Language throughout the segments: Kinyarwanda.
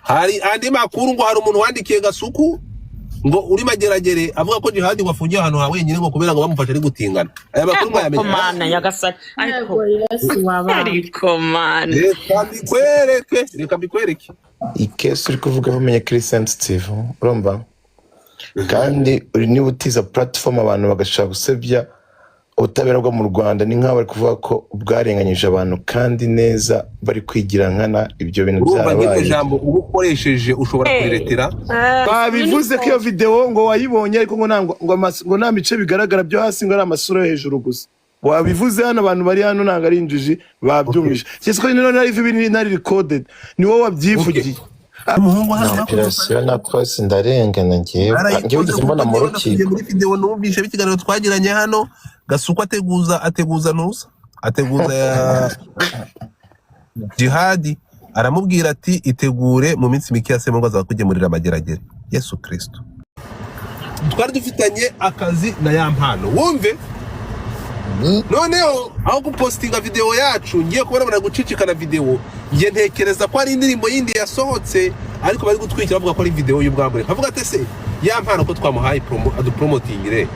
Hari andi makuru ngo hari umuntu wandikiye Gasuku ngo uri Mageragere, avuga ko Jihadi ngo afungiye ahantu ha wenyine, ngo kubera ngo bamufashe ari gutingana. Aya makuru Ego. mwayamenye? Mana nyagasani, ariko Yego, Yesu wabambwe. Ariko Mana. Reka mbikwereke, reka mbikwereke. Iyi case uri kuvugaho, umenya ko iri sensitive, urumva? Kandi uri niba utiza platform abantu bagashaka gusebya ubutabera bwo mu Rwanda, ni nk'aho bari kuvuga ko bwarenganyije abantu, kandi neza bari kwigira nkana ibyo bintu Urumva nk'iryo byarabaye. jambo uba ukoresheje ushobora kuriretera. Babivuze ko iyo video ngo wayibonye, ariko ngo nta ngo nta bice bigaragara byo hasi, ngo ari amasura yo hejuru gusa. Wabivuze hano, abantu bari hano ntabwo ari injiji, babyumvise. Cyese ko none nari ibi nari recorded, ni wowe wabyivugiye. Umuhungu hano Nta bakoze operation nakoze, ndarengana njyewe. Njyewe barayikoze ugeze mbona kuko mu njyewe nasubiye rukiko. muri video, numvishe ikiganiro twagiranye hano, Gasuku ateguza ntuza, ateguza ya Jihadi, aramubwira ati: "Itegure, mu minsi mike ya Semungu azakugemurira amageragere." Yesu Kristo, twari dufitanye akazi na ya mpano, wumve noneho aho gupostinga video yacu, ngiye kubona bari gucicikana video. Njye ntekereza ko ari indirimbo yindi yasohotse, ariko bari gutwikira bavuga ko ari video y'ubwambure. Nkavuga ati: "Se ya mpano ko twamuhaye promo adupromotingire,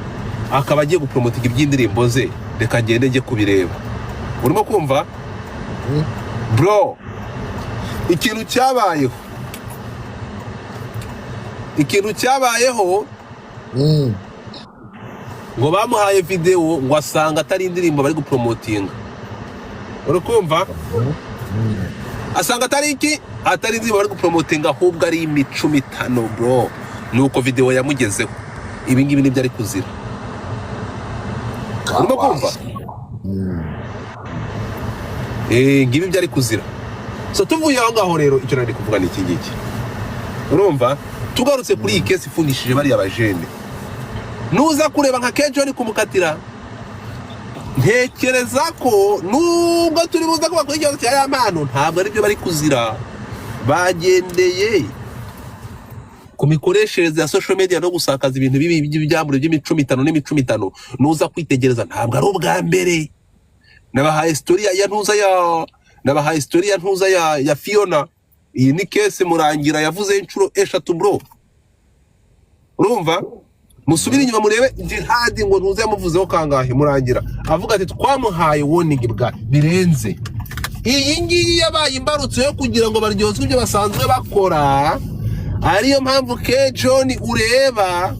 akaba agiye gupromotinga iby'indirimbo ze, reka ngende njye kubireba." Urimo kumva, bro? Ikintu cyabayeho, ikintu cyabayeho, ngo bamuhaye video, ngo asanga atari indirimbo bari gupromotinga. Uri kumva? Asanga atari iki, atari indirimbo bari gupromotinga, ahubwo ari imico mitano, bro. Nuko video yamugezeho. Ibi ngibi nibyo ari kuzira. Urimo kumva? Ngibi ibyo ari kuzira. So tuvuye aho ngaho rero, icyo nari kuvuga ni iki ngiki. Urumva, tugarutse kuri iyi case ifungishije bariya bajene, nuza kureba nka kenshi bari kumukatira, ntekereza ko nubwo turi buze kuba kuri ikibazo cya ya mpano, ntabwo aribyo bari kuzira. Bagendeye ku mikoreshereze ya social media no gusakaza ibintu bibi by'ibyambure by'imico mitano n'imico mitano. Nuza kwitegereza, ntabwo ari ubwa mbere. Nabahaye story ya ntuza ya, nabahaye story ya ntuza ya Fiona. Iyi ni case Murangira yavuze inshuro 3, bro. Urumva, musubire inyuma murebe Jihadi ngo ntuza yamuvuzeho kangahe. Murangira avuga ati: "Twamuhaye warning bwa birenze." Iyi ngiyi yabaye imbarutso yo kugira ngo baryozwe ibyo basanzwe bakora, ariyo mpamvu Ke John ureba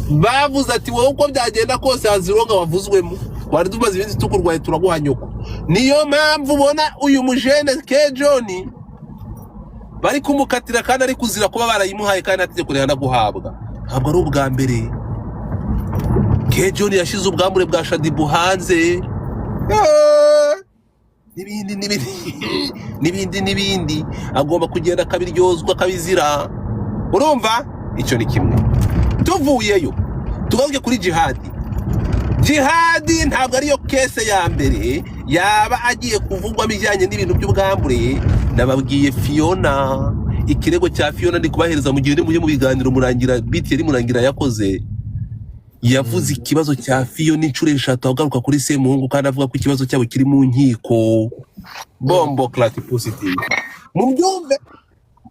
bavuze ati: "Wowe uko byagenda kose hazironga wavuzwemo, twari tumaze iminsi tukurwaye, turaguha nyoko." Niyo mpamvu ubona uyu mujene Ke John bari kumukatira, kandi ari kuzira kuba barayimuhaye kandi nta tegeko rihana guhabwa. Ntabwo ari ubwa mbere Ke John yashyize ubwambure bwa Shadibu hanze. N'ibindi n'ibindi n'ibindi n'ibindi, agomba kugenda akabiryozwa, akabizira. Urumva, icyo ni kimwe. Tuvuyeyo, tugaruke kuri Jihadi. Jihadi ntabwo ariyo case ya mbere yaba agiye kuvugwamo ijyanye n'ibintu by'ubwambure. Nababwiye Fiona, ikirego cya Fiona ndi kubahereza mu gihe mujye mu biganiro. Murangira BTR, Murangira yakoze, yavuze ikibazo cya Fiona inshuro 3, agaruka kuri Semuhungu, kandi avuga ko ikibazo cyabo kiri mu nkiko. Bomboclaat positive, mubyumve.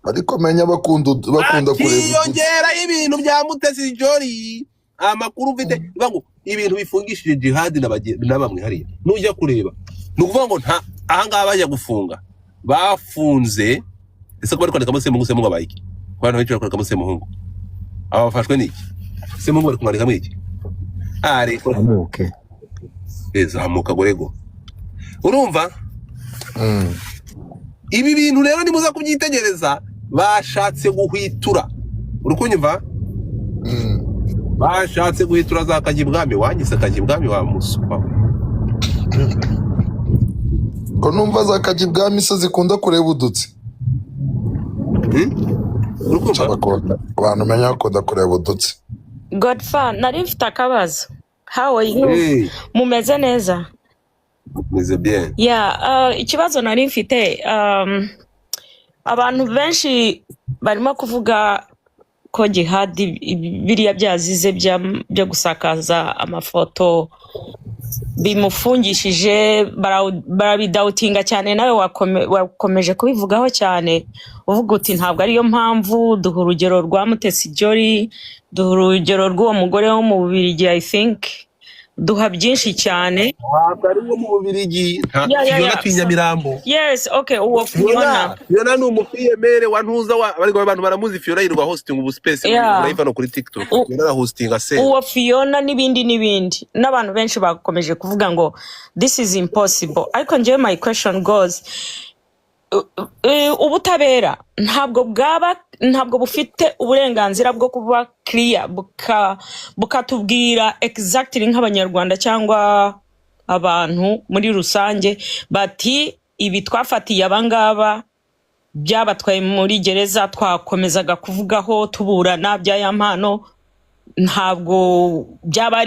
Ariko menya bakunda kureba udutsi. Akiyongeraho ibintu bya Mutesi Jolly. Amakuru mfite bivuga ngo ibintu bifungishije Jihadi na bamwe hariya, nujya kureba, ni ukuvuga ngo nta ahangaha bajya gufunga bafunze. Ese ko bari kwandikamo Semuhungu, Semuhungu abaye iki? Ko abantu benshi bari kwandikamo Semuhungu, aba bafashwe n'iki? Semuhungu bari kumwandikamo iki? Ariko Amuke. Zamuka gorego. Urumva, ibi bintu rero nimuza kubyitegereza, bashatse guhwitura. Uri kunyumva? Bashatse guhwitura za Kajya ibwami. Wanyise Kajya ibwami wa muswa we. Ko numva za kajya ibwami se zikunda kureba udutsi? Hmm? Uri kumva? Abantu menya bakunda kureba udutsi. Godfa, nari mfite akabazo. How are you? Hey, Mumeze neza? Meze bien. Yeah, ikibazo nari mfite, abantu benshi barimo kuvuga ko Jihadi biriya byazize byo gusakaza amafoto bimufungishije, barabidoubtinga cyane. Nawe wakomeje kubivugaho cyane. Uvuga uti ntabwo ariyo mpamvu. Duha urugero rwa Mutesi Jolly, duha urugero rw'uwo mugore wo mu Bubiligi, I think duha byinshi cyane. Ntabwo ari uwo mu Bubirigi, nta Ya. Fiona Ya. tuyi Nyamirambo. Yes, okay, uwo Fiona. Fiona. Fiona ni umufiyemere wa ntuza wa ariko abantu baramuzi. Fiona yirirwa hosting ubu space urayiva no kuri TikTok. Fiona arahostinga se. Uwo Fiona n'ibindi n'ibindi, n'abantu benshi bakomeje kuvuga ngo this is impossible. Ariko njyewe my question goes, ubutabera ntabwo bwaba, ntabwo bufite uburenganzira bwo kuba clear, bukatubwira exactly nk'Abanyarwanda cyangwa abantu muri rusange, bati ibi twafatiye abangaba byabatwaye muri gereza, twakomezaga kuvugaho tuburana bya ya mpano, ntabwo byaba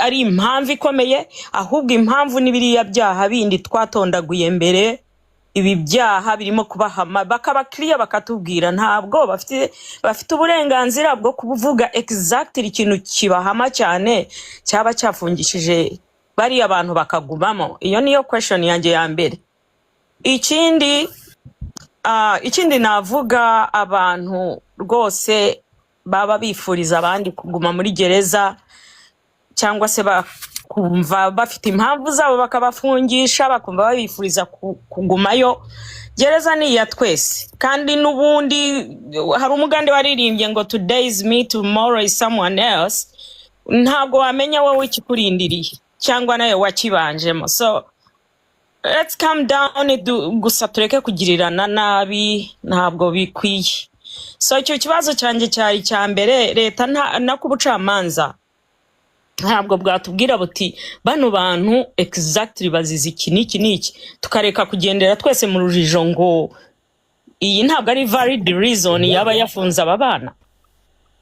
ari impamvu ikomeye, ahubwo impamvu ni biriya byaha bindi twatondaguye mbere, ibi byaha birimo kubahama, bakaba clear bakatubwira? Ntabwo bafite uburenganzira bwo kuvuga exactly ikintu kibahama cyane cyaba cyafungishije bariya bantu bakagumamo? Iyo niyo question yanjye ya mbere. Ikindi navuga, abantu rwose baba bifuriza abandi kuguma muri gereza cyangwa se bakumva bafite impamvu zabo bakabafungisha, bakumva babifuriza kugumayo, gereza ni iya twese. Kandi n'ubundi hari umugande waririmbye ngo "Today is me, tomorrow is someone else." Ntabwo wamenya wowe ikikurindiriye cyangwa nawe wakibanjemo. So let's calm down, gusa tureke kugirirana nabi, ntabwo bikwiye. So icyo kibazo cyanjye cyari icya mbere, leta nta ku bucamanza ntabwo bwatubwira buti bano bantu exactly bazize iki n'iki n'iki, tukareka kugendera twese mu rujijo ngo iyi ntabwo ari valid reason yaba yafunze aba bana?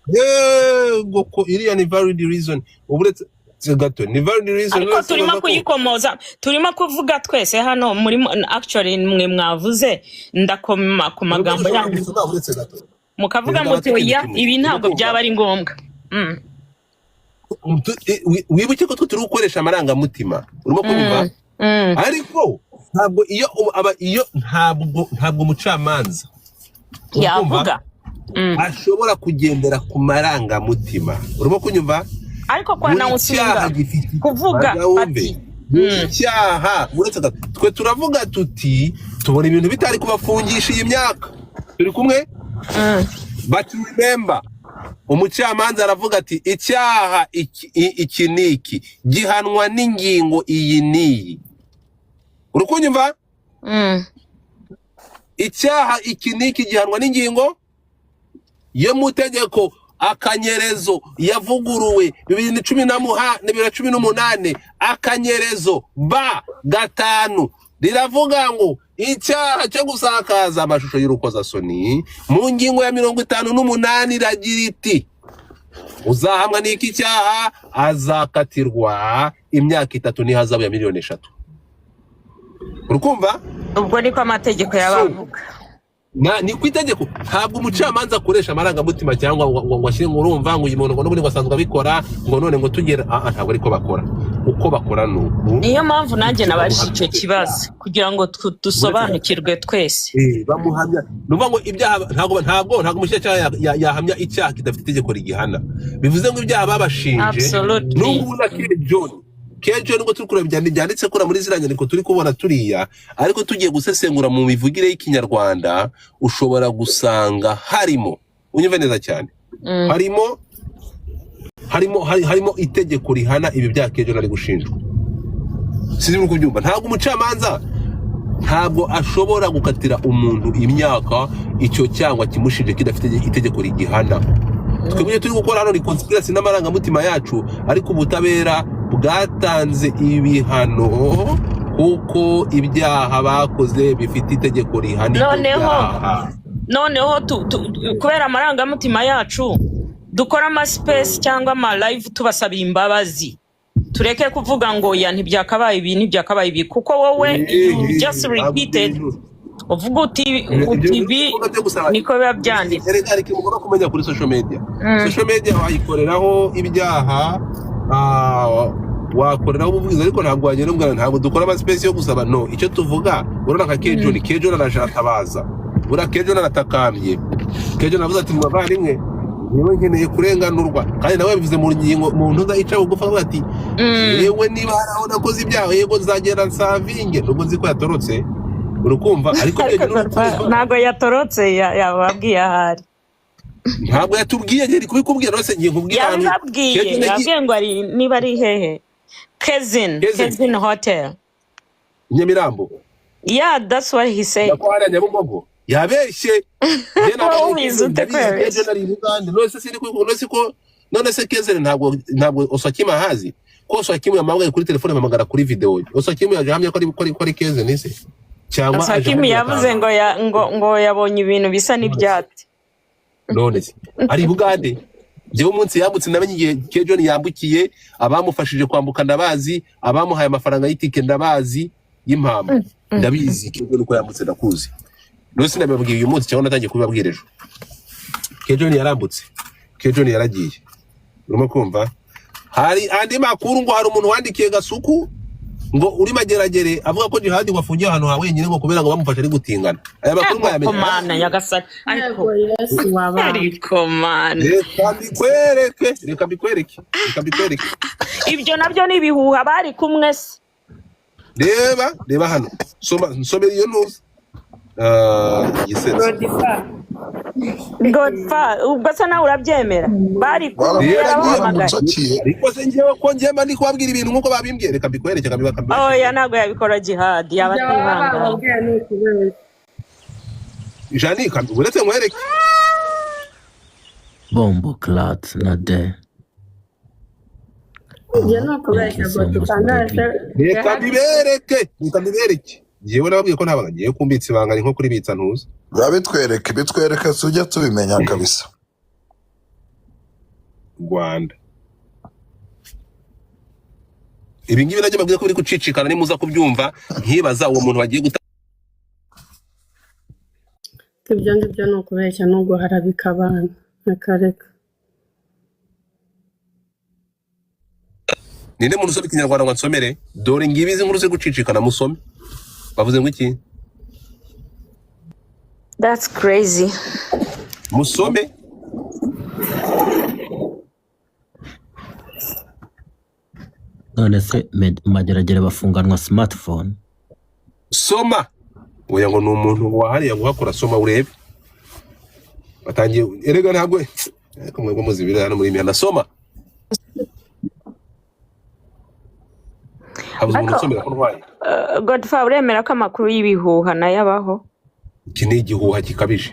Yego, ko iriya ni valid reason. Uburetse gato, ni valid reason. Ariko Wese turimo baza ko kuyikomoza, turimo kuvuga twese hano muri, actually mwe mwavuze, ndakoma ku Urimo magambo dushobora yanyu gusoma, uretse gato. Mukavuga Perezida muti wa oya, kimwe ibi urimo ntabwo kumva byaba ari ngombwa. Wibuke ko twe turi gukoresha amarangamutima, urimo kumva? Mm. Ariko ntabwo iyo aba iyo ntabwo umucamanza, uri kumva, Yavuga. ashobora kugendera ku marangamutima, urimo kunyumva? Ariko kwa Buri nawusinga cyaha gifite kuvuga banza wumve ati buri cyaha, uretse gato, twe turavuga tuti tubona ibintu bitari kubafungisha iyi myaka, turi kumwe? But remember, umucamanza aravuga ati icyaha iki n'iki gihanwa n'ingingo iyi n'iyi, uri kunyumva? Mm. Icyaha iki n'iki gihanwa n'ingingo yo mu tegeko akanyerezo yavuguruwe bibiri na cumi na muha 2018 akanyerezo ba 5, riravuga ngo icyaha cyo gusakaza amashusho y'urukozasoni mu ngingo ya 58 iragira iti uzahamwa n'iki cyaha azakatirwa imyaka 3 n'ihazabu ya miliyoni 3, urukumva? Ubwo niko amategeko yaba So avuga. Ni ku itegeko, ntabwo umucamanza akoresha amarangamutima cyangwa ngo ashyire ngo urumva ngo uyu muntu ngo n'ubundi ngo asanzwe abikora, ngo none ngo tugere ah, ah, ntabwo ariko bakora. Uko bakora ni uku: Niyo mpamvu nanjye nabajije bamuhamya icyo kibazo kugira ngo uretse dusobanukirwe twese. Bamuhamya, ni ukuvuga ngo ibyaha ntabwo umushinjacyaha yahamya icyaha kidafite itegeko rigihana. Bivuze ngo ibyaha babashinje Absolutely. Nubwo ubona K John, K John, nubwo turi kureba byanditse kuri muri ziriya nyandiko turi kubona turiya, ariko tugiye gusesengura mu mivugire y'Ikinyarwanda, ushobora gusanga harimo, unyumve neza cyane, harimo itegeko rihana ibi byaha K John ari gushinjwa. Sinzi uri kubyumva. Ntabwo umucamanza, ntabwo ashobora gukatira umuntu imyaka icyo cyangwa kimushinje kidafite itegeko rigihana. Twebwe ibyo turi gukora hano ni conspiracy n'amarangamutima yacu, ariko ubutabera bwatanze ibihano kuko ibyaha bakoze bifite itegeko rihana ibyo Noneho byaha. Noneho kubera amarangamutima yacu dukora ama space cyangwa ama live tubasabira imbabazi, tureke kuvuga ngo ya ntibyakabaye ibi, ntibyakabaye ibi, kuko wowe you just Ntabwo ibyo repeated bintu uvuga uti ibyo uti bintu ibi kuvuga byo gusaba niko biba byanditse. Erega hari ikintu ugomba kumenya kuri social media. Social media wayikoreraho ibyaha, wakoreraho ubuvugizi, ariko ntabwo wagenda ubwana, ntabwo dukora ama space yo gusaba. No icyo tuvuga, urabona nka K John, K John araje aratabaza. Buriya Kejo naratakambye. Kejo navuze ati: "Muvandimwe, niwe nkeneye kurenganurwa." Kandi nawe yabivuze mu ngingo mu ntuza ica bugufi, avuga ati: "Yewe, niba hari aho nakoze ibyaha, yego, nzagenda nsavinge," nubwo nzi ko yatorotse, urukumva, ariko Ariko byonyine urukumva. Ntabwo yatorotse, yababwiye ahari. Ntabwo yatubwiye, ngeri kubikubwira rwose, ngiye nkubwira ahantu Yabibabwiye. Kejo nagiye. Yababwiye ngo ari, niba ari hehe, Kezin. Kezin. Kezin Hotel. Nyamirambo. Yeah, that's what he said. Nako hariya Nyabugogo yabeshye. Njye Wowe nabonye ubizi Kezin, ute ko ndabizi. yabeshye? Kejo nari i Bugande. None se sindi none se ko, none se Kezin, ntabwo Oswakim ahazi ko Oswakim yamuhamagaye kuri telefone, amuhamagara kuri video? Oswakim yaje ahamya ko ari Kezin se, cyangwa aje Sakimu ahamya yavuze ngo ngo yabonye ibintu bisa n'ibyatsi. None se ari i Bugande? Njyewe umunsi yambutse namenye igihe Kejon yambukiye. Abamufashije kwambuka ndabazi, abamuhaye amafaranga y'itike ndabazi, y'impamba ndabizi. Kejon uko yambutse ndakuzi. None se nabibabwiye uyu munsi cyangwa natangiye kubibabwira ejo? Kejon yarambutse, Kejon yaragiye, urimo kumva? Hari andi makuru ngo hari umuntu wandikiye Gasuku ngo uri Mageragere, avuga ko Jihadi wafungiye ahantu ha wenyine, ngo kubera ngo bamufashe ari gutingana. Aya makuru Ego. mwayamenya? Komana nyagasani, ariko Yego, Yesu wabambwe. Ariko mana. Reka mbikwereke, reka mbikwereke, reka mbikwereke. Ibyo nabyo ni ibihuha, bari kumwe se? Reba, reba hano, soma, nsomera iyo ntuza. Ah, igisetso. Godifa. Godfa, ubwo se nawe urabyemera, bari kumwe? Reba. Baragiye. Yarabahamagaye. Bamucakiye. Ariko se njyewe ko njyewe mba ndi kubabwira ibintu nk'uko babimbwiye? Reka mbikwereke, reka mbikwereke. Oya, ntabwo yabikora Jihadi, yaba Ibyo baba atihangana. bababwiye ni ukubeshya. Jani, uretse nkwereke. Bombo clat na de. Ibyo ni Thank ukubeshya. you so much, Godifa ntacyo. baby. Reka mbibereke, reka mbibereke. Njyewe nababwiye ko ntabanga ngiye kumbitsa ibanga, ni nko kuribitsa ntuza. Biba bitwereke, bitwereke, tujye tubimenya kabisa. Rwanda, ibi ngibi nabyo babwiye ko biri gucicikana, nimuza kubyumva nkibaza uwo muntu bagiye guta. Ibyo ngibyo ni ukubeshya no guharabika abantu, reka reka. Ninde muntu usoma ikinyarwanda ngo ansomere? Dore ngibi izi nkuru ziri gucicikana, musome bavuze ngo iki. That's crazy. Musome. None se Mageragere bafunganwa smartphone? Soma. Oya, ngo ni umuntu wahariye guhakora. Soma urebe. Batangiye erega, ntabwo ariko mwebwe muzi ibiri hano muri iyi mihanda. Soma, habuze umuntu Ariko usomera ko ntwaye. Godfa, uremera ko amakuru y'ibihuha nayo abaho? Iki ni igihuha gikabije.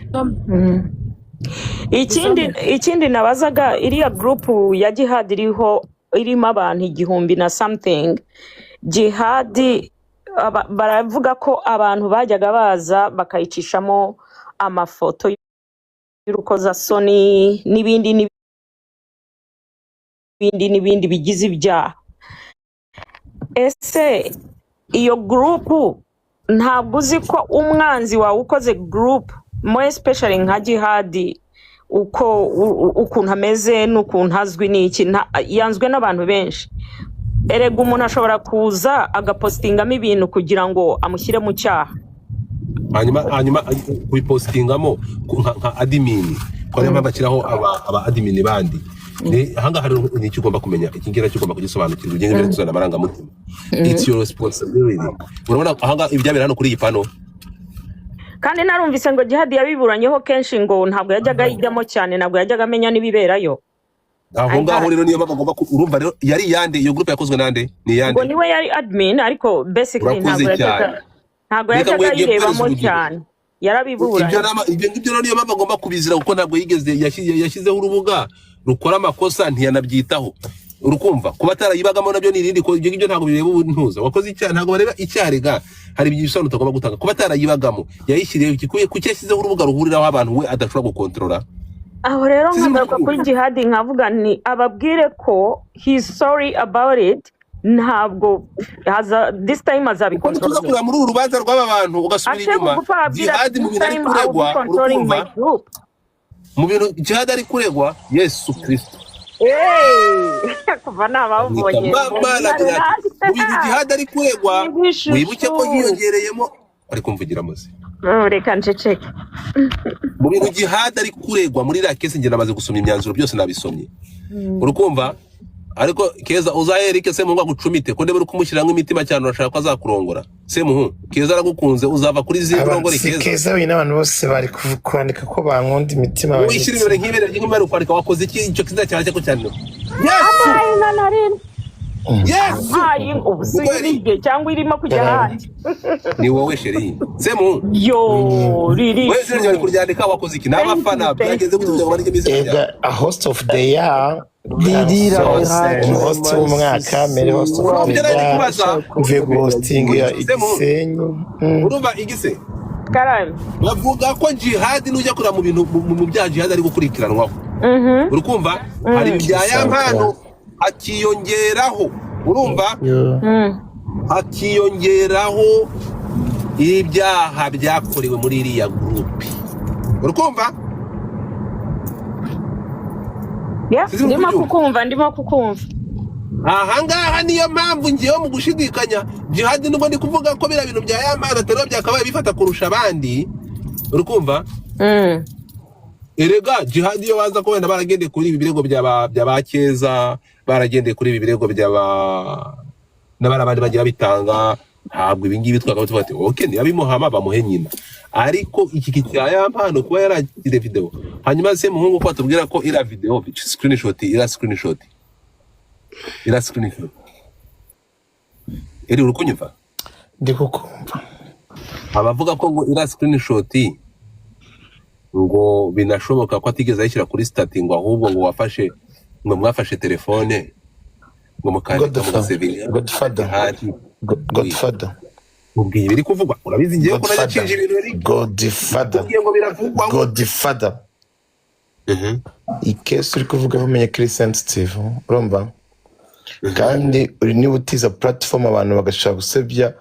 Ikindi nabazaga, iriya group ya Jihad iriho, irimo abantu 1000 na something, Jihad baravuga ko abantu bajyaga baza bakayicishamo amafoto y'urukozasoni n'ibindi n'ibindi n'ibindi bigize ibyaha. Ese iyo group, ntabwo uzi ko umwanzi wawe ukoze group, more especially nka Jihadi, uko ukuntu ameze n'ukuntu azwi n'iki, yanzwe n'abantu benshi, erega umuntu ashobora kuza agapositingamo ibintu kugira ngo amushyire mu cyaha. Hanyuma kubipositingamo nka admin, ko niyo mpamvu bashyiraho aba admin bandi. Ni ahangaha rero ni icyo ugomba kumenya, iki ngiki nacyo ugomba kugisobanukirwa, ugende mbere tuzana amarangamutima. It's your responsibility. Urabona ahangaha ibyabera hano kuri iyi pano. Kandi narumvise ngo Jihadi yabiburanyeho kenshi, ngo ntabwo yajyaga ayijyamo cyane, ntabwo yajyaga amenya n'ibiberayo. Aho ngaho rero niyo mpamvu agomba urumva rero yari iyande? Iyo group yakozwe nande? Ni iyande? Ngo niwe yari admin, ariko basically Urakoze ntabwo yajyaga cyane. Ntabwo Reka yajyaga nguhe ayirebamo urugero. cyane, yarabiburanye. Ibyo ngibyo rero niyo mpamvu agomba kubizira, kuko ntabwo yigeze yashyizeho urubuga rukora amakosa, ntiyanabyitaho. Urukumva, kuba atarayibagamo nabyo ni irindi ibyo ngibyo ntabwo bireba ubuntuza wakoze icyaha, ntabwo bareba icyaha. Rega hari ibisobanuro utagomba gutanga. Kuba atarayibagamo, yayishyiriyeho iki? Kuki yashyizeho urubuga ruhuriraho abantu we adashobora gukontorora? Aho rero Sinzi nkagaruka impamvu. kuri Jihadi, nkavuga nti ababwire ko he's sorry about it, ntabwo haza this time Kuko nituza azabikontorora. kureba muri uru rubanza rw'aba bantu, ugasubira Ace inyuma, bugufi ababwira ati Jihadi mu this bintu ari time I will be kuregwa, controlling urukumva, my group. mu bintu Jihadi ari kuregwa, Yesu Kristo. Hey! Kuva Mwita nababonye mama la Bilati. Mu bintu Jihadi ari kuregwa, wibuke ko ibishushu hiyongereyemo ari kumvugira muze. Oh, reka nceceke. Mu bintu Jihad ari kuregwa muri iriya case, njye namaze gusoma imyanzuro, byose nabisomye, urukumva? Ariko Keza, uzahe Eric Semuhungu agucumite, ko niba uri kumushyiramo imitima cyane, urashaka ko azakurongora. Semuhungu, Keza aragukunze, uzava kuri zindi urongore. Si Keza. Keza wenyine, abantu bose bari kwandika ko bankunda imitima. Wishyira imbere nk'ibere ry'inkuba, kwandika wakoze iki? Icyo kizina cyawe cyo cyane, Yesu! Ayi, nanarina. Yesu! Ayi, ubu si iribye cyangwa irimo kujya ahandi? Ni wowe chérie Semuhungu. Yo riri. Wowe, izina ryawe kuryandika, wakoze iki n'abafana? Byagenze gute kugira ngo bandike izina ryawe? Ega, a host of the year. Ririra. Host w'umwaka, mere host of the Ibyo nari year. kubaza. Mvuye guhostinga Igisenyi. Urumva igise? Karame. Bavuga ko Jihad, nujya kureba mu bintu mu byaha Jihad ari gukurikiranwaho, uri kumva, hari ibya ya mpano, hakiyongeraho, urumva, hakiyongeraho ibyaha byakorewe muri iriya groupe, uri kumva? Yeah, Sinzi ndimo kubyumva. kukumva, ndimo kukumva. Ahangaha niyo mpamvu ngewe mu gushidikanya Jihad, nubwo ndi kuvuga ko biriya bintu bya ya mpano atari byakabaye bifata kurusha abandi, uri kumva? Erega Jihad, iyo baza ko wenda baragendeye kuri ibi birego bya ba Keza, baragendeye kuri ibi birego bya ba n'abari abandi bagiye babitanga, ntabwo ibi ngibi twakaba tuvuga ati okay, niba bimuhama bamuhe nyina. Ariko iki cya ya mpano, kuba yaragize video, hanyuma se muhungu ko batubwira ko iriya video screenshot, iriya screenshot, iriya screenshot eri, uri kunyumva? Ndi kukumva. Abavuga ko ngo iriya screenshot ngo binashoboka ko atigeze ayishyira kuri status, ngo ahubwo ngo wafashe, ngo mwafashe telefone ngo mukandika Godfather. Mugasevinga. Godfather. Jihad. Godfather. Mubwiye ibiri kuvugwa, urabizi ngewe ko najya Godfather. nshinja ibintu Eric. Godfather. Mubwiye ngo biravugwa. Godfather, iyi case uri kuvugaho umenye ko iri sensitive, urumva? Kandi uri niba utiza platform abantu bagashaka gusebya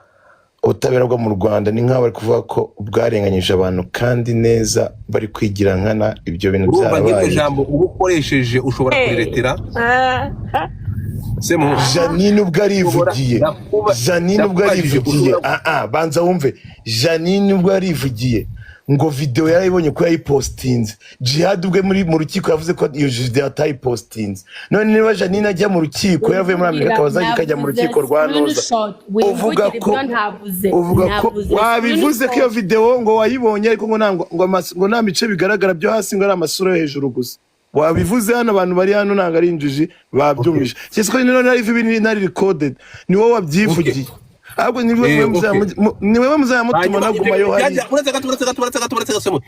ubutabera bwo mu Rwanda, ni nk'aho bari kuvuga ko bwarenganyije abantu, kandi neza bari kwigira nkana ibyo bintu Urumva nk'iryo byarabaye. jambo uba ukoresheje, ushobora kuriretera, Semuhungu. Janine ubwo arivugiye. Janine ubwo Ndakubajije, arivugiye. ushobora- Ah ah, banza wumve. Janine ubwo arivugiye ngo video yarayibonye ko yayipostinze. Jihad ubwe muri mu rukiko yavuze ko iyo video atayipostinze. None niba Janine ajya mu rukiko yaravuye muri Amerika, akaba azajya ikajya mu rukiko rwa Noza, uvuga ko Ntavuze. uvuga ko Navuze Wabivuze ko iyo video ngo wayibonye, ariko ngo nta ngo ngo nta bice bigaragara byo hasi, ngo ari amasura yo hejuru gusa. Wabivuze hano, abantu bari hano ntabwo ari injiji, babyumvise. Cyese ko none live ibi nari recorded, ni wowe wabyivugiye. Ahubwo ni wewe ni wewe muzamutuma Hanyuma nagumayo ibyo hariya. Uretse gato, uretse gato, uretse gato, uretse gato, Semuhungu.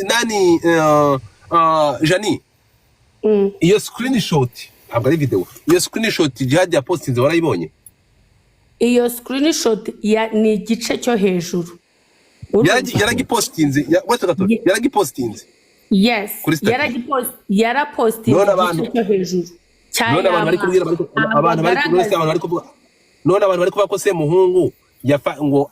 Nani, Jani, iyo screenshot ntabwo ari video, iyo screenshot Jihad yapostinze warayibonye? Iyo screenshot ya ni igice cyo hejuru. Urumva? Yaragipostinze, uretse gato, yaragipostinze Yes. kuri status. Yarapostinze None igice abantu cyo hejuru cya none abantu bari kubwira bari Ntabwo abantu bari agaragaza. Abantu bari kuvuga, none abantu bari kuvuga ko Semuhungu yafa ngo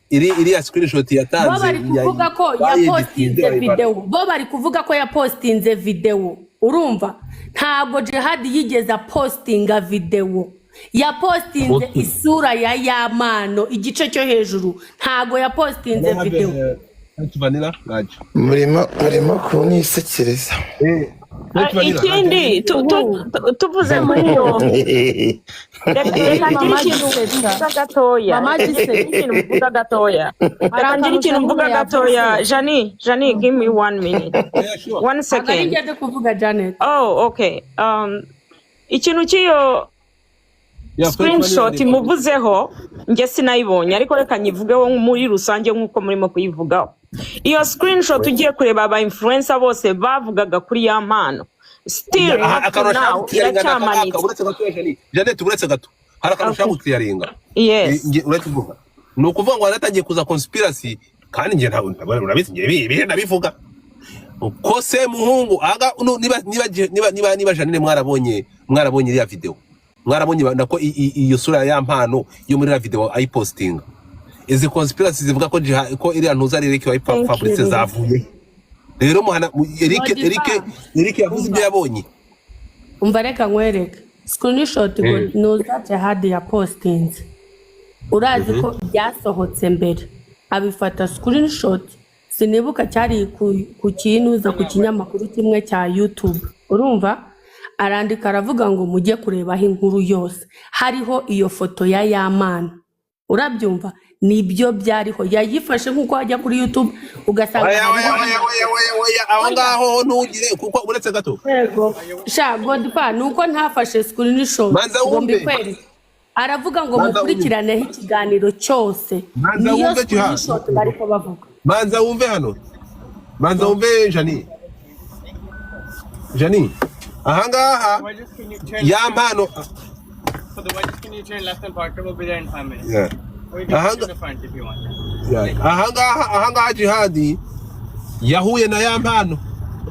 iriya screenshot Bo yatanze bari kuvuga ko bayieditinze, yapostinze bayivana. video. Bo bari kuvuga ko yapostinze video, urumva? Ntabwo Jihad yigeze apostinga video. Yapostinze isura ya Yamano, igice cyo hejuru, ntabwo yapostinze video. Vanilla ntacyo. Murimo kunyisekereza. Ah, ikindi tuvuze muri iyo, reka ngire Mama ikintu Gisetsa. mvuga gatoya. Mama Reka ngire Gisetsa. ikintu mvuga gatoya. Hari Reka ngire akantu ikintu mvuga Janine gatoya. yavuze. Jani, Jani, give me one minute, Yeah, sure. one Ntabwo ari second. njye ndi kuvuga, Janet. Oh, okay. Ikintu cy'iyo Yeah, French screenshot Vanilla. muvuzeho, njye sinayibonye, ariko reka nyivugeho muri rusange nk'uko murimo kuyivugaho. Iyo screenshot, ugiye kureba aba influencer bose bavugaga kuri ya mpano, still Aha, up to akantu nashaka now guclearinga ni aka ngaka. iracyamanitse. Uretse gato, Jani, Janet, uretse gato, hari akantu nshaka guclearinga. Yes. Uretse kuvuga, ni ukuvuga ngo haratangiye kuza conspiracy, kandi njye ntabwo urabizi, njye ibi ndabivuga ko Semuhungu aga niba niba niba niba niba Janine mwarabonye iriya video, mwarabonye nako iyo sura ya mpano yo muri iriya video ayipostinga, izi conspiracy zivuga ko ko iriya ntuza ari Eric Thank you. wayifabrice zavuye rero muhana Eric. Godiva. Eric yavuze ibyo yabonye. Umva, reka nkwereke screenshot ngo nuza Jihad yapostinze, urazi ko byasohotse mbere. Abifata screenshot. Sinibuka cyari ku kinuza, ku kinyamakuru kimwe cya YouTube, urumva? Arandika, aravuga ngo mujye kurebaho inkuru yose, hariho iyo foto ya Yamana, urabyumva? Nibyo byariho, yayifashe nk'uko wajya kuri YouTube ugasanga Oya, oya, hariho. Oya, oya, oya, oya, aho ngaho ho ntugire, kuko uretse gato. Yego sha Godfa, ni uko ntafashe screenshot Manza ngo wumve. mbikwereke. Aravuga ngo Manza wumve. mukurikiraneho ikiganiro cyose. Manza Niyo wumve, Jihad. screenshot bariko bavuga. Manza wumve hano, manza wumve Jani, Jani, ahangaha ya mpano. For the wedges, can you turn left and Parker will be there in 5 minutes. Or you can sit in the front if you want. Yeah. Ahangaha Jihadi yahuye na ya mpano,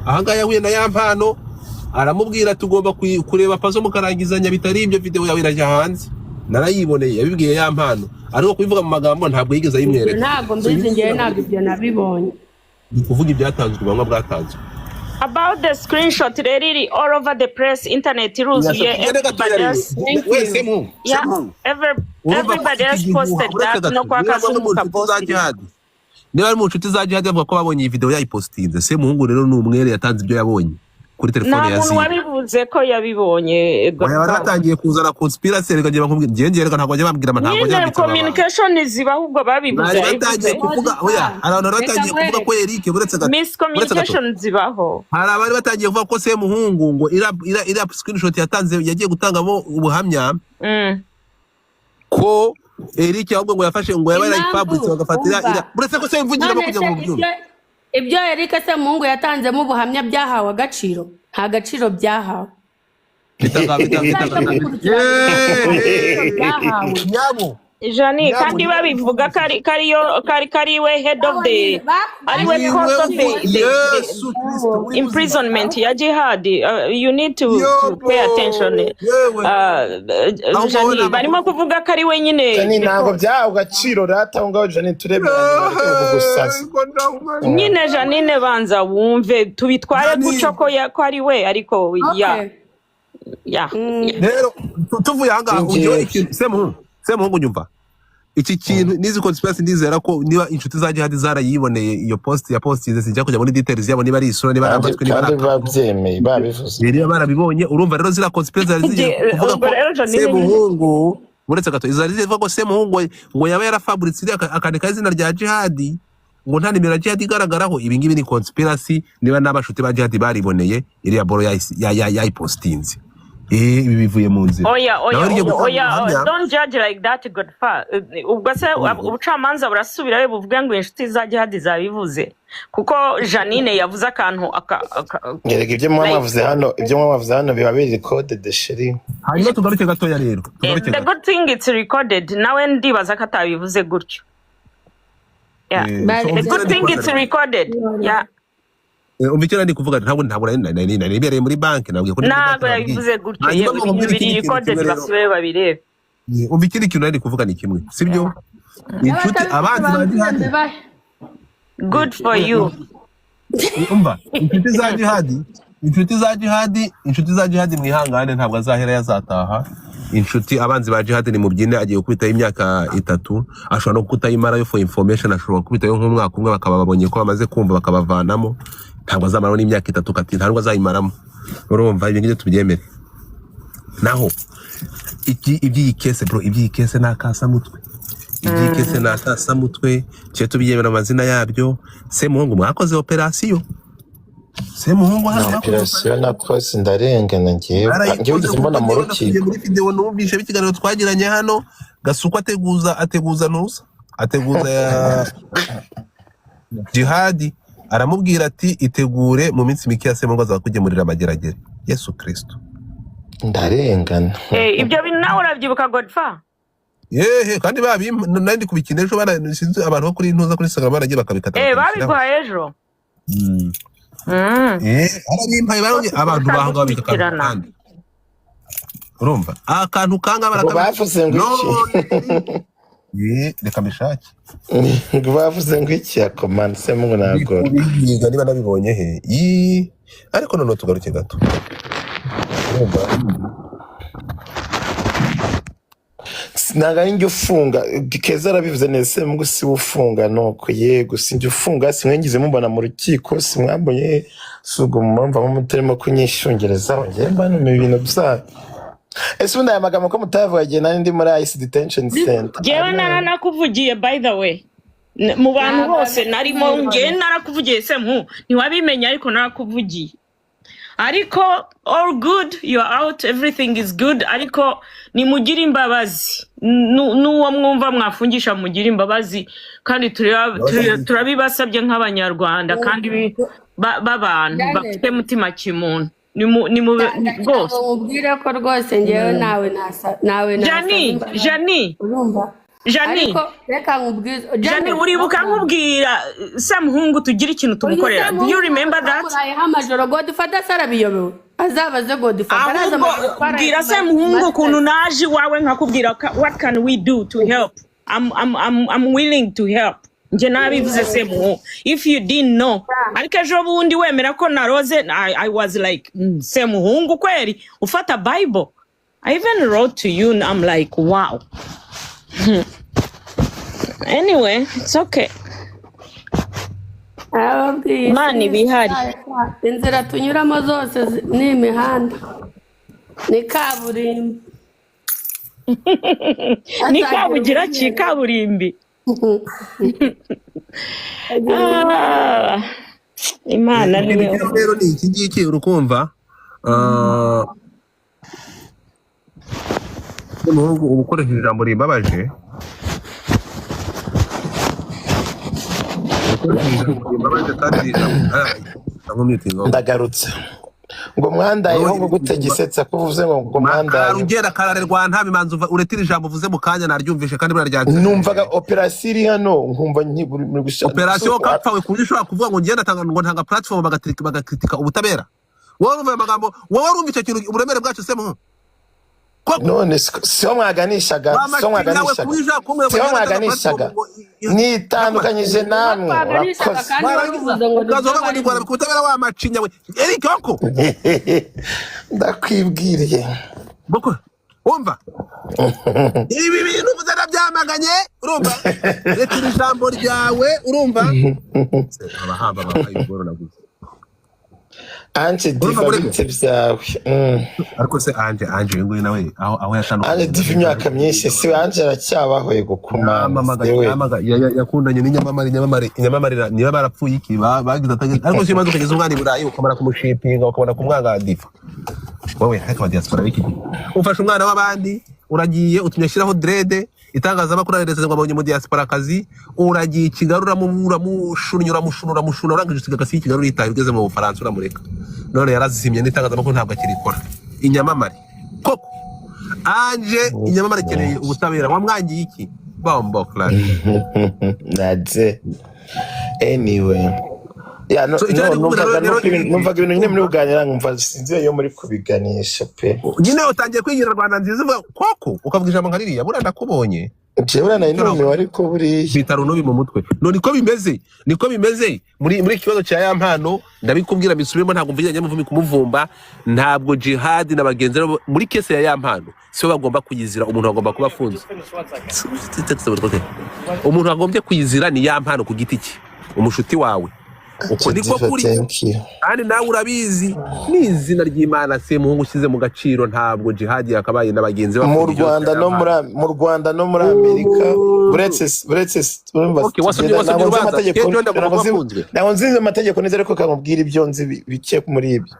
ahangaha yahuye na ya mpano, aramubwira tugomba kureba pazo mukarangizanya, bitari ibyo video yawe irajya hanze. Narayiboneye, yabibwiye ya mpano, ariko kubivuga mu magambo ntabwo yigeze ayimwereka. Ntabwo mbizi ngewe, ntabwo ibyo nabibonye. Ni kuvuga ibyatanzwe, ubuhamya bwatanzwe. About the screenshot rero, iri all over the press, internet iruzuye. Tugende gatoya Everybody rero. else, Thank you. Wese mu yeah, urumva ko everybody iki else gihuha posted uretse that gato no kwa niba bamwe mu Kazungu nshuti za kapostinga. Jihadi, niba ari mu nshuti za Jihadi bavuga ko babonye iyi video yayipostinze, Semuhungu rero ni umwere, yatanze ibyo yabonye kuri telefone Nta ya muntu Zine. wabivuze ko yabibonye. Oya, bari Godfa. batangiye kuzana conspiracy. Reka njye bakubwira, njye reka ntabwo bajya bambwira, ntabwo bajya Nyine bambitsa amabanga. Communication zibaho, ubwo babivuze Bari batangiye yabivuze. kuvuga, oya, hari abantu bari Reka batangiye kuvuga ko nkwereke. Eric, uretse gato, uretse gato. Miscommunication zibaho. Hari abari batangiye kuvuga ko Semuhungu ngo iriya screenshot yatanze, yagiye gutangamo ubuhamya ko Eric ahubwo ngo yafashe, ngo yaba Impamvu yarayifaburitse, bagafata iriya umva. Uretse ko se mvugiramo None kugira se ngo mubyumve. Ibyo Eric Semuhungu yatanzemo ubuhamya byahawe agaciro? Nta gaciro byahawe. Bitaga bitaga Uzajya bitaga mukurikirana, nta gaciro byahawe. Nyabo. Jani, Nyabo. kandi babivuga ko ari kariyo kari kariwe head of the ariwe Niwe cause of the Yesu Kristo uri muzima. Imprisonment ya Jihad. You need to pay attention. Yewe. Aho Jani, ngaho barimo kuvuga ko ari we nyine. Jani, ntabwo byahawe agaciro rata aho ngaho. Jani, turemeranya, bareke kugusaza. Nyine Janine, banza wumve, tubitware Jani. gutyo ko ko ari we, ariko ya ya Rero tuvuye ahangaha Singiye. ujyewe ikintu, Semuhungu, Semuhungu, nyumva iki kintu n'izi conspiracy. Ndizera ko niba inshuti za Jihad zarayiboneye iyo post ya postinze, sinjya kujya muri details yabo, niba ari isura, niba ari Kandi amatwi, niba ari kandi babyemeye, babivuze. Niba barabibonye, urumva rero ziriya conspiracy zari zigiye kuvuga Ubwo ko rero Janine Semuhungu, uretse gato, zari zivuga ko Semuhungu ngo yaba yarafaburitse iriya akandika izina rya Jihadi, ngo nta nimero ya Jihadi igaragaraho. Ibi ngibi ni conspiracy. Niba n'abashuti ba Jihadi bariboneye iriya boro yayipostinze, ibi bivuye mu nzira. Oya, oya. Nawe rigiye Oya. gutanga Oya. ubuhamya. Don't judge like that, Godfa. Ubwo se ubucamanza burasubirayo buvuge ngo inshuti za Jihadi zabivuze kuko Janine yavuze akantu aka Ngerega ibyo muba like mwavuze hano, ibyo muba mwavuze hano biba biri recorded, chérie. Hanyuma tugaruke gatoya rero, tugaruke The gato. good thing it's recorded. Nawe ndibaza ko atabivuze gutyo, yeah. So The umva icyo good nari thing kuvuga it's rero. recorded, yeah. Umva icyo nari kuvuga, ntabwo nari nibereye muri banki, nabwiye ko ndi muri banki, Ntabwo nabwiye. yabivuze gutyo. Hanyuma Yewe, ngo ibintu nkubwire biri ikindi kintu recorded, kimwe rero. Basubire babirebe. Umva, ikindi kintu nari kuvuga ni kimwe, sibyo? Inshuti, N'abatabifite abanzi ba bambwire Jihadi mbibahe. Good for you. Umva, inshuti za Jihadi, inshuti za Jihadi, inshuti za Jihadi, mwihangane, ntabwo azahera, yazataha. Inshuti, abanzi ba Jihadi, ni mubyine, agiye gukubitaho imyaka 3, ashobora no kutayimarayo. For information, ashobora gukubitayo nk'umwaka umwe, bakaba babonye ko bamaze kumva bakabavanamo. Ntabwo azamaraho n'imyaka 3 kati, ntabwo azayimaramo. Urumva, ibyo ngibyo tubyemere. Naho iki, iby'iyi case, bro, iby'iyi case ni akasamutwe, iby'iyi case ni akasamutwe. Tujye tubyemera amazina yabyo. Semuhungu, mwakoze operasiyo, Semuhungu hano Nta mwakoze. operasiyo nakoze, ndarengana ngewe. Ngewe Barayikoze ugeze mbona kuko mu njyewe nasubiye rukiko. muri video, numvise ikiganiro twagiranye hano, Gasuku ateguza ntuza, ateguza ya Jihadi, aramubwira ati itegure, mu minsi mike ya Semuhungu azakugemurira amageragere. Yesu Kristo. Ndarengana. Ibyo bintu nawe urabyibuka, Godfa? Yehe, kandi babi nari ndi kubikina ejo, sinzi, abantu bo kuri ntuza, kuri Instagram baragiye bakabikata, bakabishyiraho. Babiguhaye ejo. Arabimpaye, barongeye abantu Kurusha bahanga babika akantu gukurikirana. kandi urumva akantu kanga Ngo barakabika bavuze ngo iki? None reka mbishake. Ngo bavuze ngo iki? Akomana Semuhungu nagora. Kubihiga niba nabibonye he. Ii, ariko noneho tugaruke gato, urumva. Ntabwo ari njye ufunga. Keza arabivuze neza, Semuhungu si we ufunga. Nuko yego, si njye ufunga, simwigeze mubona mu rukiko, simwambonye. Si ubwo murumva mutarimo kunyishungerezaho, njyewe mba numva ibintu byanyu. Ese ubundi aya magambo ko mutayavuga igihe nari ndi muri ICE detention center? Njyewe naranakuvugiye, by the way. Mu bantu Ntabwo bose narimo, abivugiye. njyewe narakuvugiye, Semu, ntiwabimenya, ariko narakuvugiye. Ariko all good, you are out, everything is good. Ariko nimugire imbabazi. N'uwo mwumva mwafungisha, mugire imbabazi, kandi turabibasabye nk'Abanyarwanda kandi b'abantu Janet. bafite mutima kimuntu. Nimu Ndagira rwose. ngo nkubwire ko rwose ngewe nawe nasaba Jani, imbabazi. Jani, Urumva? Jani. Ariko reka nkubwize. Jani, uribuka nkubwira Semuhungu tugire ikintu tumukorera? Do you remember that? Twamurayeho amajoro. Godfather se arabiyobewe? Azabaze Godfather, arazi Ahubwo amajoro twaraye. bwira Semuhungu ukuntu naje iwawe nkakubwira what can we do to help. I'm willing to help. Njye nabivuze, Semuhungu, if you didn't know. Ariko ejo bundi wemera ko naroze, I was like, Semuhungu kweri ufata Bible. I even wrote to you and I'm like, wow. Anyway, it's okay. Arababwiye. Imana iba ihari. Inzira tunyuramo zose ni imihanda, ni kaburimbo. Ni kabugira ki kaburimbi. Ah, Imana niyo. Ikintu rero ni iki ngiki, urukumva? Ah, umuhungu uba ukoresheje ijambo rimbabaje, ukoresheje ijambo rimbabaje kandi iri jambo, ah, nkumwitinga. Ndagarutse. Ngo mwandayeho ngo gute? Gisetsa ko uvuze ngo mwandayeho. Karugera kararerwa nta bimanza uretira ijambo uvuze mu kanya, naryumvishe kandi buraryanditse. Numvaga operasiyo iri hano, nkumva muri gushaka Operasiyo kapfawe, ku buryo ushobora kuvuga ngo ngenda ntanga, ngo ntanga platform bagakritika ubutabera. Wowe urumva ayo magambo? Wowe urumva icyo kintu uburemere bwacyo, se muhu koko? None siho mwaganishaga, siho Wamacinya we, mwaganishaga, ku buryo ushobora kumbwira ngo siho ngenda ntanga mwaganishaga. platform ngo Nitandukanyije namwe. Twaganishaga Urakoze. kandi Warangiza waruvuze ngo ukaza nibyo uvuga ngo ni barimo. Rwanda ubutabera, wamacinya we, Eric koko. Ndakwibwiriye. Boko wumva ibi bintu uvuze ndabyamaganye, urumva? Reka iri jambo ryawe, urumva? Abahamba bambaye ubworo naguze. Anje Urumva Diva, murego? bite byawe? Ariko se Anje uyu nguyu nawe aho yatandukanye Anje Diva imyaka myinshi, si Anje aracyabaho? Yego, kumana siwe. Yakundanye n'inyamamare, inyamamare niba barapfuye iki, bagize atageze. Ariko si imaze ukageza umwana i Burayi, ukamara kumushipinga, ukabona kumwanga. Diva wowe, ariko aba diaspora b'iki gihe, ufashe umwana w'abandi, uragiye utumye ashyiraho dread, itangazamakuru areretse ngo abonye mu diaspora akazi, uragiye i Kigali uramushunya, uramushuna, uramushuna, urangije usiga agasi i Kigali, uritaye, ugeze mu Bufaransa uramureka, none yarazimye n'itangazamakuru ntabwo akirikora. Inyamamare koko, Anje inyamamare ikeneye ubutabera, wamwangiye iki? Bombo clash. That's anyway, yeah, no, So icyo no, nari kuvuga numvaga rero nuko Eric, numvaga ibintu nyine muri kuganira, nkumva sinzi iyo muri kubiganisha pe. Nyine utangiye kwigira Rwanda nziza, uvuga koko, ukavuga ijambo nka ririya, buriya ndakubonye. Jewe nari numiwe, ariko buriya Bita runubi mu mutwe. No niko bimeze, niko bimeze muri iki kibazo cya ya mpano. Ndabikubwira mbisubiremo, ntabwo mvugira Nyamuvumi kumuvumba, ntabwo Jihad na bagenzi be muri case ya Yampano sibo bagomba kuyizira. Umuntu agomba kuba afunze, umuntu wagombye kuyizira ni Yampano ku giti cye, umushuti wawe. Uko niko Diva, kuri. Thank you. Kandi nawe urabizi, ni izina ry'Imana, Semuhungu ushyize mu gaciro, ntabwo Jihad yakabaye na bagenzi be Mu bafunga ikibazo Rwanda cya no Yampano. muri mu Rwanda no muri Amerika, buretse urumva, Okay, wasomye tugenda wasomye ntabwo nzi urubanza amategeko. Kejo ndagomba Ntabwo kuba nzi, afunzwe. ntabwo nzi amategeko neza, ariko kamubwira ibyo nzi bike muri ibyo.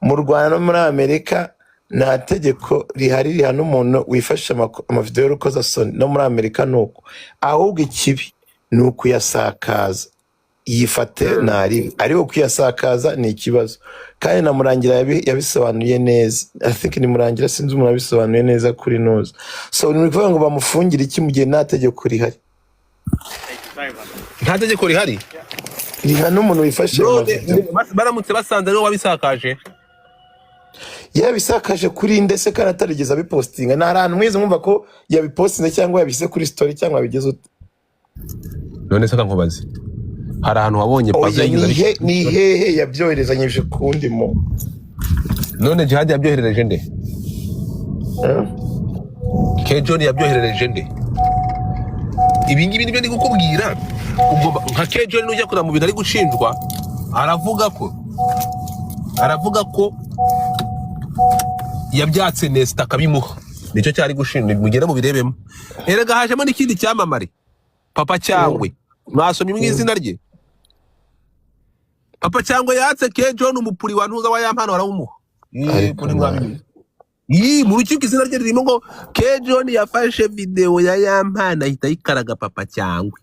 Mu Rwanda no muri Amerika nta tegeko rihari rihana umuntu wifashe amavideo y'urukozasoni. No muri Amerika ni uko. Ahubwo ikibi ni ukuyasakaza. Yifate ntari, ariko kuyasakaza ni ikibazo. Kandi na Murangira yabisobanuye neza. I think ni Murangira, sinzi umuntu wabisobanuye neza kuri nuza. So ni ukuvuga ngo bamufungire iki mu gihe nta tegeko rihari? Nta tegeko rihari rihana umuntu wifashe ayo none mavideo. Baramutse basanze ariwe wabisakaje? Yabisakaje kuri nde se kandi atarigeze abipostinga? Nta hantu mwize mwumva ko yabipostinze cyangwa yabishyize kuri story cyangwa yabigize ute? None se kankubaze, hari ahantu wabonye Pazo Oya. yigeze Ni he? abishyira? Ni hehe yabyoherezanyije ku wundi muntu? None Jihad yabyoherereje nde? Eh? Ke John yabyoherereje nde? Ibi ngibi nibyo ndi kukubwira. Ugomba nka Ke John nujya kureba mu bintu ari gushinjwa, aravuga ko yabyatse Nesta akabimuha, nicyo cyari gushinjwa. Mugere mubirebemo. Erega hajemo n'ikindi cyamamare, Papa Cyangwe. Mwasomye mu izina rye Papa Cyangwe yatse Ke John umupuri wa ntuza wa Yampano arawumuha. Ariko Kuri mwabimenye. Ii, mu rukiko izina rye ririmo ngo Ke John yafashe video ya Yampano ahita ayikaraga Papa Cyangwe.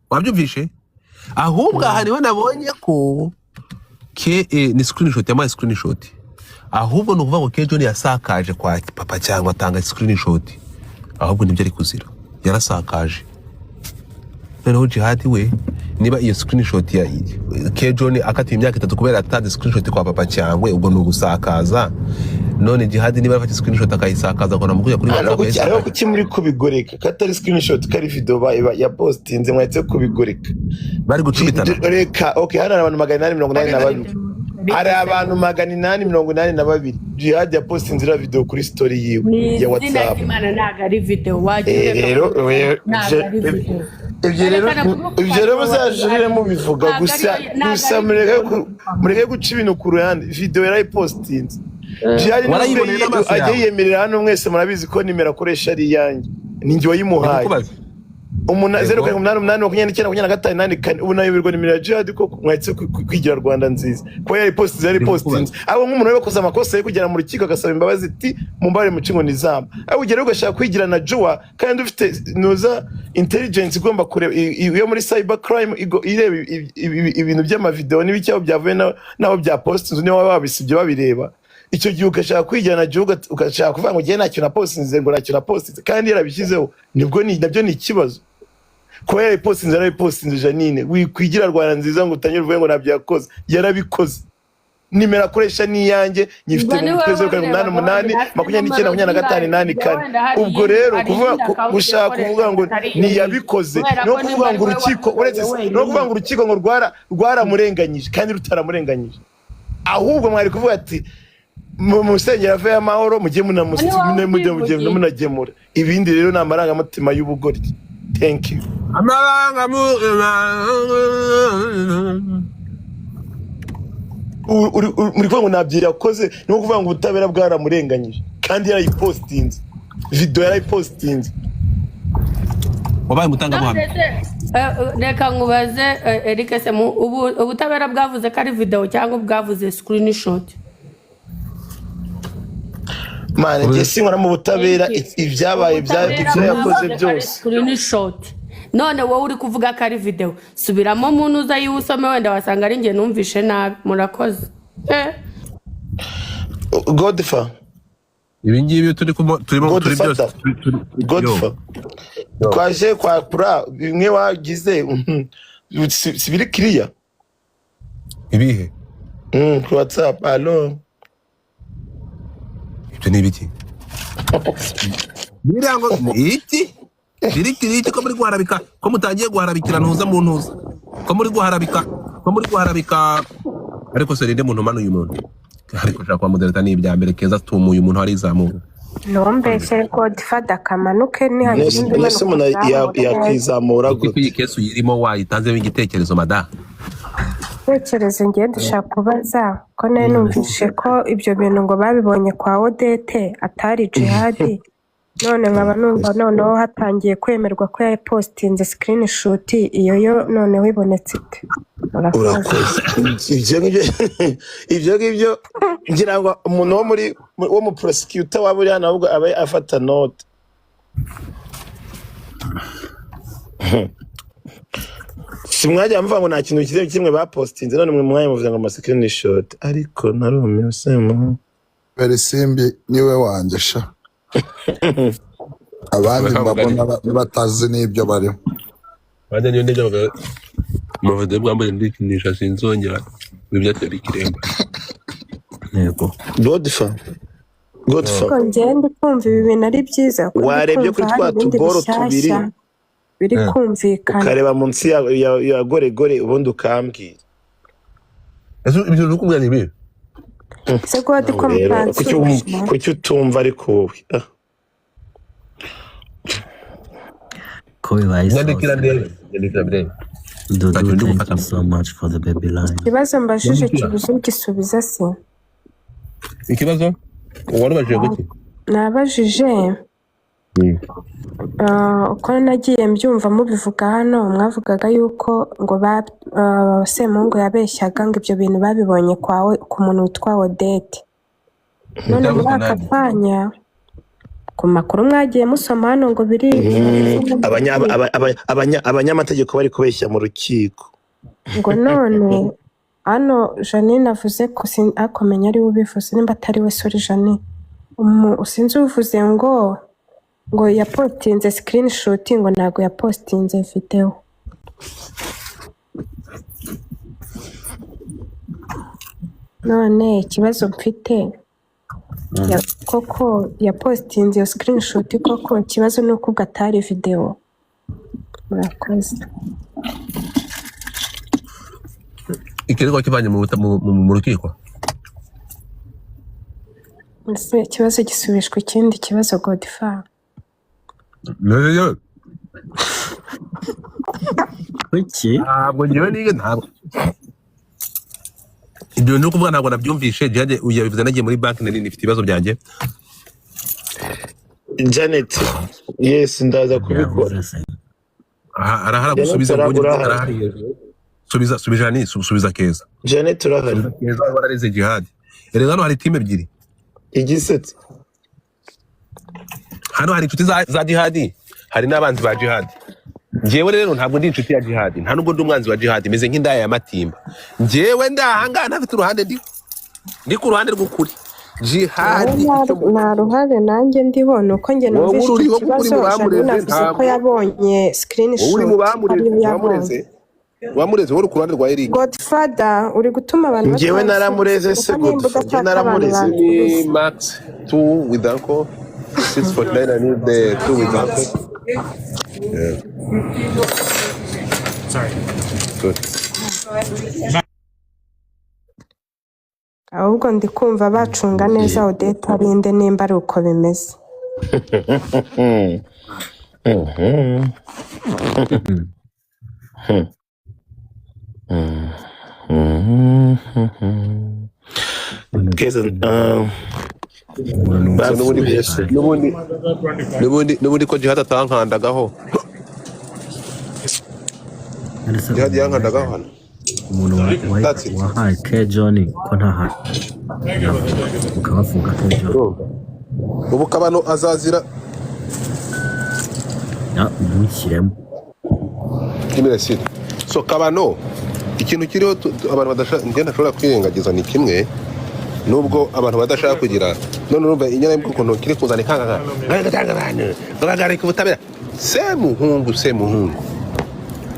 Wabyumvishe? Ahubwo aha niho nabonye ko ke ni screenshot, yamuhaye screenshot. Ahubwo ni ukuvuga ngo Ke John yasakaje kwa Papa Cyangwa atanga screenshot, ahubwo nibyo ari kuzira, yarasakaje. Noneho Jihad we, niba iyo screenshot ya Ke John akatiwe imyaka 3 kubera yatanze screenshot kwa Papa Cyangwe, ubwo ni ugusakaza. None Jihad niba yafashe screenshot akayisakaza ngo namukujya kuri Hano WhatsApp kuki ariko yayisakaje. Kuki muri kubigoreka ko atari screenshot, ko ari video yapostinze? Mwahise kubigoreka. Bari gucumitana. Reka, okay, hano hari abantu 882, hari abantu 882. Jihad yapostinze iriya video kuri story yiwe Ni ya izina WhatsApp. ry'Imana, ntabwo ari video wagira. Eh, rero Ntabwo ari video. Ibyo rero Erekana proof. Ibyo rero muzajurire mubivuga. Ntabwo Gusa ntabwo gusa ari mureke video. Mureke guca ibintu ku ruhande. Video yarayipostinze Jihad nubwo Warayiboneye n'amaso ajya yawe? yiyemerera hano, mwese murabizi ko nimero akoresha ari iyanjye, ni njye wayimuhaye. Ndikubaza. 8 0 7 8 8 29 25 8 4. Ubu nayoberwa nimero ya Jihad koko? Mwahise kwigira Rwanda nziza kuba yaripostinze, yaripostinze. Abo nk'umuntu wari wakoze amakosa yo kugera mu rukiko agasaba imbabazi ati mumbare muce ngo nizamba, aho ugera ugashaka kwigira na Joa kandi ufite nuza intelligence igomba kureba iyo muri cyber crime ireba ibintu by'amavideo n'ibiki, aho byavuye n'aho byapostinze, niba wabisibye babireba. Icyo gihe ugashaka kwigira na Joa, ugashaka kuvuga ngo ngiye ntacyo napostinze, ngo ntacyo napostinze kandi yarabishyizeho, nibwo ni nabyo ni ikibazo. Kuba yarabipostinze, yarabipostinze. Janine, wikwigira Rwanda nziza ngo utangire uvuge ngo ntabyo yakoze. Yarabikoze. Nimero akoresha ni iyanjye, nyifite Ubwo mu ni mutwe: wowe 0 7 8 wabirebaga, 8 wenda afite 29 25 nomero 8 4. wenda hari Ubwo rero hari kuvuga iyindi account gushaka yakoreshaga kuvuga ngo atari iyo ngiyo. ntiyabikoze, Kubera no ko kuvuga nimba ari ngo wowe urukiko wabibonye uretse no wenyine. kuvuga ngo urukiko ngo rwaramurenganyije kandi rutaramurenganyije, ahubwo mwari kuvuga ati mu musenyeri ave amahoro, mujye Ni wowe ubyivugiye. munagemura ibindi. Rero ni amarangamutima y'ubugoryi. Thank you. Amarangamutima. Muri kuvuga ngo ntabyo yakoze, ni nko kuvuga ngo ubutabera bwaramurenganyije kandi yarayipostinze, video yarayipostinze. Wabaye umutangabuhamya. None se, reka nkubaze, Eric, se ubutabera bwavuze ko ari video cyangwa bwavuze screenshot? Mane, njye sinkora mu butabera. Thank you. Ibyabaye Ubutabera ibyo yakoze bwavuze ko ari byose. screenshot. None wowe uri kuvuga ko ari video, subiramo muntu uza yiwusome, wenda wasanga ari njye numvishe nabi. Murakoze. Godfa. Ibi ngibi turi turimo turi byose Godfather. Godfa, twaje kwa pura bimwe wagize si biri kiriya? Ibihe? Kuri WhatsApp, allo. Ibyo ni ibiki biriya ngo ni iki biri kiri iki, ko muri guharabika, ko mutangiye guharabikira ntuza mu ntuza, ko muri guharabika, ko muri guharabika? Ariko se ninde muntu umanuye umuntu? Ariko ushaka kuba moderator ni ibya mbere. Keza tumuye umuntu arizamura. Ntumbeshe, Godfather kamanuke nihagira undi Mbese umanuka umuntu uzamure. yakwizamura Kuko gute? iyi case uyirimo, wayitanzemo igitekerezo, mada. Tekereza, ngiye ndashaka kubaza ko nari numvise ko ibyo bintu ngo babibonye kwa Odette atari Jihadi, none nkaba numva noneho hatangiye kwemerwa ko yapostinze screenshot. Iyo yo noneho ibonetse ite? Murakoze. Urakoze. Ibyo ngibyo ngira ngo umuntu wo muri wo mu prosecutor waba uri hano ahubwo aba afata note. Si mwajya muvuga ngo nta kintu kimwe kimwe bapostinze, none mwe mwanya muvuze ngo ama screenshot, ariko narumiwe semu. Berisimbi niwe wanjye sha, abandi mbabona batazi n'ibyo barimo. Bajya niyo ndebye amafoto y'ubwambure ndikinisha, sinzongera ibyatera ikiremba. Yego. Godfa, Godfa. Ariko njyewe ndi kumva ibi bintu ari byiza kuko ndi Warebye kumva kuri hari twa ibindi tuboro bishyashya tubiri biri kumvikana. Ukareba munsi ya goregore, ubundi ukambwira. Ese ibyo uri kumbwira ni ibihe? Ese God ko Nawe rero kuki mutansubije? kuki utumva ariko wowe? Ah. Ko bibaye Nyandikira isose. ndebe, nyandikira ndebe. Dudu, Ntacyo ndi thank gufata. you so much for the baby line. Ikibazo mbajije Nyandikira. kibuze ugisubiza se? Ikibazo warubajije guki? Nabajije, uko nagiye mbyumva mubivuga hano, mwavugaga yuko ngo ba Semuhungu yabeshyaga ngo ibyo bintu babibonye kwawe ku muntu witwa Odette. None muri Byavuzwe aka nande? kanya ku makuru mwagiye musoma hano ngo biri Abanyamategeko bari kubeshya mu rukiko. Ngo none hano Janine avuze ko akomenya ari we ubivuze, nimba atari we, sorry Janine. Sinzi uvuze ngo yapostinze screenshot, ngo ntabwo yapostinze video. None ikibazo mfite, koko yapostinze iyo screenshot koko? Ikibazo ni uko ubwo atari video. Murakoze. Ikirego kivanye mu rukiko. Ese ikibazo gisubishwa ikindi kibazo, Godfather? Yo. Kuki? Ntabwo ngewe nige, ntabwo ibyo bintu kuvuga ntabwo nabyumvishe. Jihad yabivuze nagiye muri banki, nari nifite ibibazo byanjye. Janet, yes, ndaza kubikora. Yavuze se. Aha, arahara Janet gusubiza ubonye urahari. arahari hejuru. Subiza, subiza ni subiza Keza. Janet urahari. Subiza Keza warareze Jihad. Erega hano hari team ebyiri. Igisetse. Hano hari inshuti za Jihad, hari n'abanzi ba Jihad. Njyewe rero ntabwo ndi inshuti ya Jihad, nta nubwo ndi umwanzi wa Jihad, meze nk'indaya ya Matimba. Njyewe ndahangaha ntafite uruhande, ndi ku ruhande rw'ukuri. Jihad Nawe icyo nta ruhare nanjye ndiho, ni uko njye wowe numvise uri icyo wo kuko uri kibazo. mu Janine bamureze, avuze ko ntabwo yabonye wowe uri screenshot mu bamureze, ariyo yabonye. wamureze wowe uri ku ruhande rwa Eric. Godfather, uri gutuma abantu Njyewe batansubiza naramureze se, kuko nimba Godfather, njyewe udashaka abantu naramureze. Ni bansubiza. Max 2 with uncle 649. I need the 2 with uncle. Yeah. Sorry. Good. Ahubwo ndi kumva bacunga neza Odette arinde nimba ari uko bimeze. Keza, Umuntu So n'ubundi bapfuye se. n'ubundi ko Jihad atankandagaho. None se Jihad umuntu yankandagaho hano. umuntu That's it. wahaye K John ko nta hantu ukabafunga K John. Urumva? Ubu Kabano azazira Ya, ntushyiremo. imirasire. So Kabano, ikintu kiriho abantu badashaka, njye ntashobora kwirengagiza ni kimwe, nubwo abantu badashaka kugira none urumva inyana y'ukuntu kiri kuzana ikangaka gatanga abantu bagarika ubutabera. Semuhungu, Semuhungu.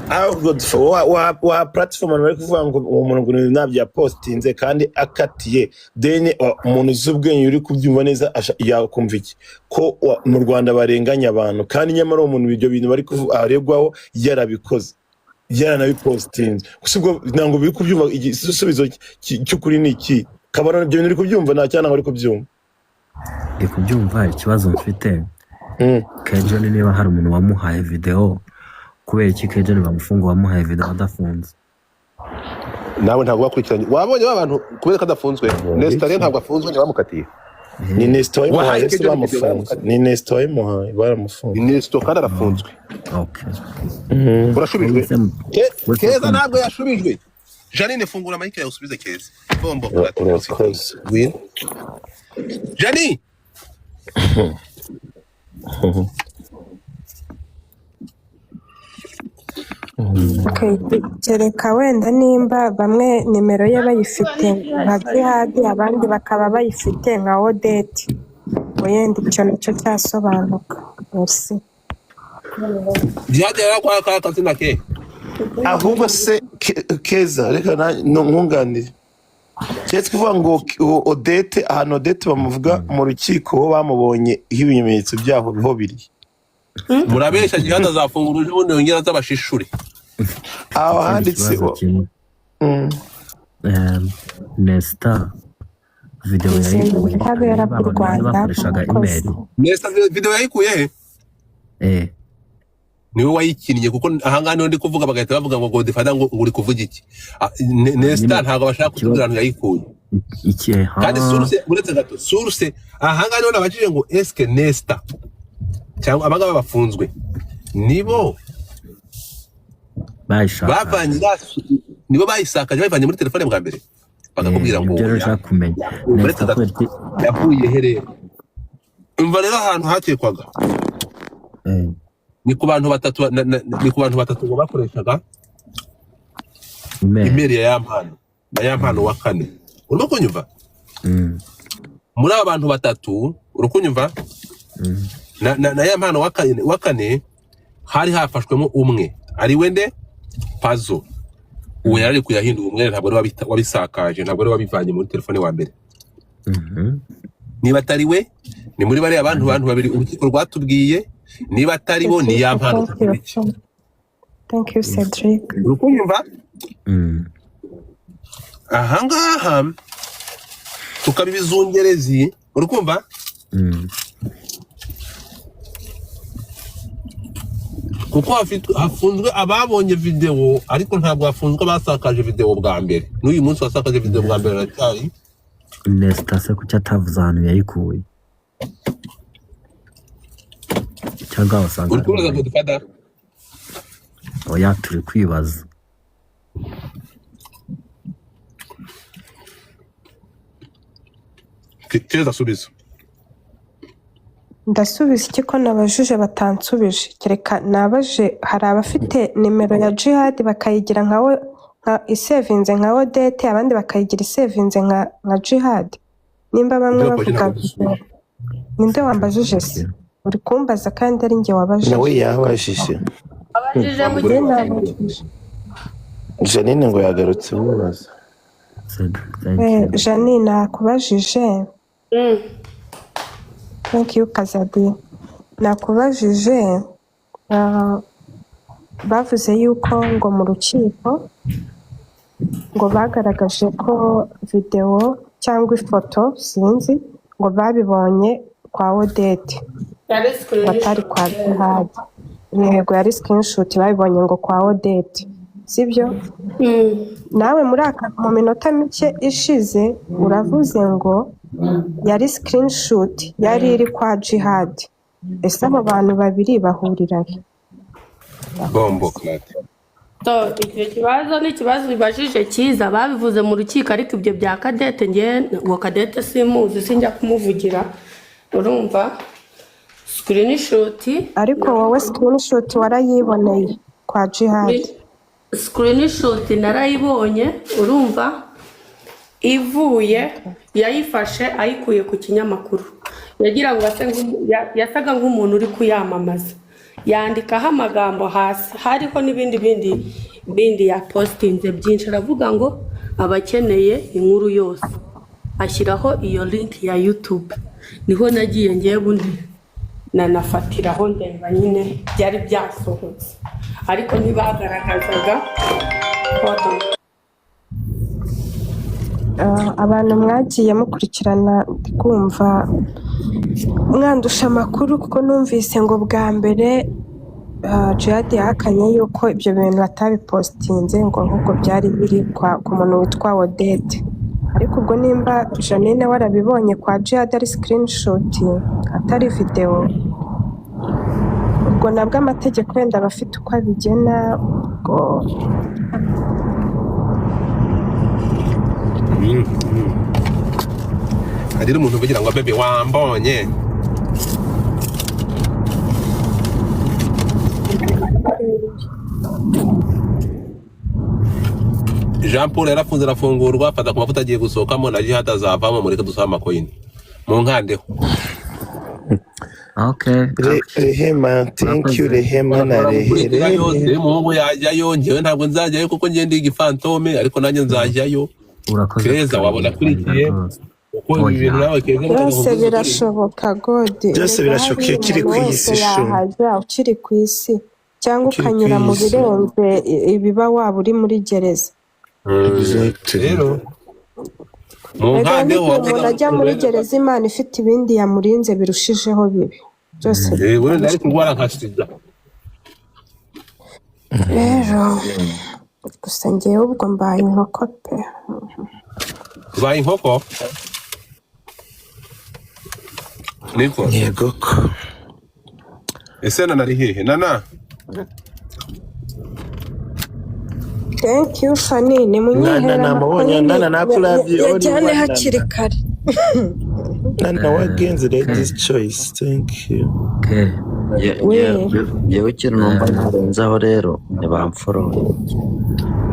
Ah, Godfather, wa platform abantu bari kuvuga ngo uwo muntu ngo ntabyo yapostinze kandi akatiye, then umuntu uzi ubwenge uri kubyumva neza yakumva iki ko mu Rwanda barenganya abantu, kandi nyamara uwo muntu ibyo bintu bari aregwaho yarabikoze, yaranabipostinze. Gusa ubwo ntabwo biri kubyumva. Igisubizo cy'ukuri ni iki? Kabano, ibyo bintu uri kubyumva nta cyangwa uri kubyumva? Ndi kubyumva. Ikibazo mfite, K John niba hari umuntu wamuhaye video, kubera iki K John bamufunga wamuhaye video adafunze? Nawe ntabwo bakurikiranye, wabonye ba bantu kubera ko adafunzwe. Nestor ntabwo afunzwe, ntibamukatiye. Ni Nestor wayimuhaye Wahaye se? K John video. Bamufunze. Baramukatiye. Ni Nestor wayimuhaye, baramufunze. Ni Nestor kandi arafunzwe. Okay. Urashubijwe. Wese wese Keza ntabwo yashubijwe. Janine, fungura mic yawe usubize Keza. Bombo. Urakoze. Win. Jani. Okay, kereka wenda nimba bamwe nimero ye bayifite nka Jihad, abandi bakaba bayifite nka Odette, wenda icyo nacyo cyasobanuka. Merci. Jihad yarakwa akazina ke. Ahubwo se Keza, reka nkunganire. Keretse kuvuga ngo Odette, ahantu Odette bamuvuga mu rukiko bo bamubonye ibimenyetso byaho biho biri. Murabeshya, Jihad azafungura ejo bundi yongera azabashishure. Aho Ikindi handitse kibazo kimwe. Nesta Videwo Nizeye yayikuye ubutabera ba bw'u bantu bari Rwanda, bakoreshaga murakoze. email. Nesta, video yayikuye he? Niwe wayikinnye, kuko ahangaha niho ndi kuvuga bagahita bavuga ngo Godfather, ngo uri kuvuga iki? Ah, Nesta Nyine ntabwo bashaka kutubwira ikibazo ahantu yayikuye. Iki Kandi ha source, uretse gato, source ahangaha niho nabajije ngo eske Nesta cyangwa abangaba bafunzwe nibo bayishakaje? Bavanye nibo bayisakaje, bayivanye muri telefone bwa mbere, bakakubwira ngo Nibyo rero oya. nshaka kumenya. Uretse Nesta gato, kubera iki? yavuye he rero? Umva rero, ahantu hakekwaga ni ku bantu batatu, ni ku bantu batatu ngo bakoreshaga email. Email ya Yampano na Yampano wa kane, urimo kunyumva? Mm. Muri aba bantu batatu, uri kunyumva? Mm. Na Yampano wa kane hari hafashwemo umwe, ari we nde? Pazo. Uwo yari ari kuyahindura umwere, ntabwo ari wabisakaje, ntabwo ari wabivanye muri telefone wa mbere. Niba atari we, ni muri bariya bantu babiri urukiko rwatubwiye. Niba atari bo, ni Cedric, Yampano. thank you. Thank you, Cedric. Uri kunyumva? Mm. Ahangaha tukaba ibizungerezi, uri kumva? Mm. Kuko hafunzwe ababonye videwo, ariko ntabwo hafunzwe abasakaje videwo bwa mbere. N'uyu munsi wasakaje videwo bwa mbere aracyari. Nesta se kuki atavuze ahantu yayikuye, cyangwa wasanga Uri harimo kubaza Godfather? Oya, turi kwibaza. Keza, asubiza. Ndasubiza iki ko nabajije batansubije? Kereka nabaje, hari abafite nimero ya Jihad bakayigira nka we, nka isevinze nka Odette, abandi bakayigira isevinze nka Jihad. Nimba bamwe Ibyo bakoze bavuga ntabwo dusubije. Ninde wambajije se? Uri kumbaza kandi ari njye Nawe wabajije. yabajije. Abajije Wa mu mugore Njye wawe. nabajije. Janine ngo yagarutse mubaza. Cedric, thank you. Janine, nakubajije. Thank you, Kazadi. Nakubajije, bavuze yuko ngo mu rukiko ngo bagaragaje ko videwo cyangwa ifoto, sinzi, ngo babibonye kwa Odette, Yari ngo atari kwa Jihad. Yego, yari screenshot, babibonye ngo kwa Odette, sibyo? Nawe muri aka mu minota mike ishize uravuze ngo yari screenshot yari iri kwa Jihad. Ese abo bantu babiri bahurira he? Bombo clad. So, icyo kibazo ni ikibazo bibajije cyiza. Babivuze mu rukiko, ariko ibyo bya Kadete, nge uwo Kadete simuzi, sinjya kumuvugira, urumva? Screenshot Ariko wowe screenshot warayiboneye kwa Jihad? Screenshot narayibonye, urumva? Ivuye yayifashe ayikuye ku kinyamakuru, yagira ngo ase yasaga nk'umuntu uri kuyamamaza, yandikaho amagambo hasi, hariho n'ibindi bindi yapositinze byinshi, aravuga ngo abakeneye inkuru yose, ashyiraho iyo link ya YouTube, niho nagiye ngewe ubundi nanafatiraho ndeba nyine byari byasohotse, ariko ntibagaragazaga. Hold on. Abantu mwagiye mukurikirana, kumva mwandusha amakuru, kuko numvise ngo bwa mbere Jihad yahakanye yuko ibyo bintu batabipositinze, ngo ahubwo byari biri ku muntu witwa Odette. Ariko ubwo nimba Janine warabibonye kwa Jihad ari screenshot atari video, ubwo nabwo amategeko wenda aba afite uko abigena, ubwo Hagira umuntu uvugira ngo bebe wambonye. Jean Paul yarafunze arafungurwa, afata ku mavuta, agiye gusohokamo na Jihad azavamo. Mureke dusabe amakoyini mu nkandeho. Okay. Rehema, thank you. Urakoze. Rehema na Baramukurikirayo. Rehe. Muhungu yajyayo, njyewe ntabwo nzajyayo kuko njye ndi igifantome, ariko nanjye nzajyayo. Urakoze Keza wabona kutuganiriza akurikiye rwose. kuko ibi bintu Oya. nawe Keza mutanga Byose kuvuza ukuri. birashoboka godi. Byose Erega birashoboka hariya iyo ukiri umuntu ku iyi wese si shu. yahajya ukiri ku isi, cyangwa Ukiri ku ukanyura mu iyi si. birenze ibiba waba uri muri gereza. Exactly. Rero Mu Erega nkandeho n'igihe wabuze umuntu ajya muri gereza, Imana ifite ibindi yamurinze birushijeho bibi byose. Wenda ari kurwara nka sida. Rero gusa ngewe ubwo mbaye inkoko pe. Ubaye inkoko niko. Yego ko. Ese Nana ari hehe, Nana? Thank you, Fanny, ni Nana munyihera namubonye. amakuru. Nana nakuravye all Yajyane one. hakiri Nana kare. Nana wagenze ladies choice, thank you. Ke We. Yewe, ikintu numva ntarenzaho rero, ntibamforoye.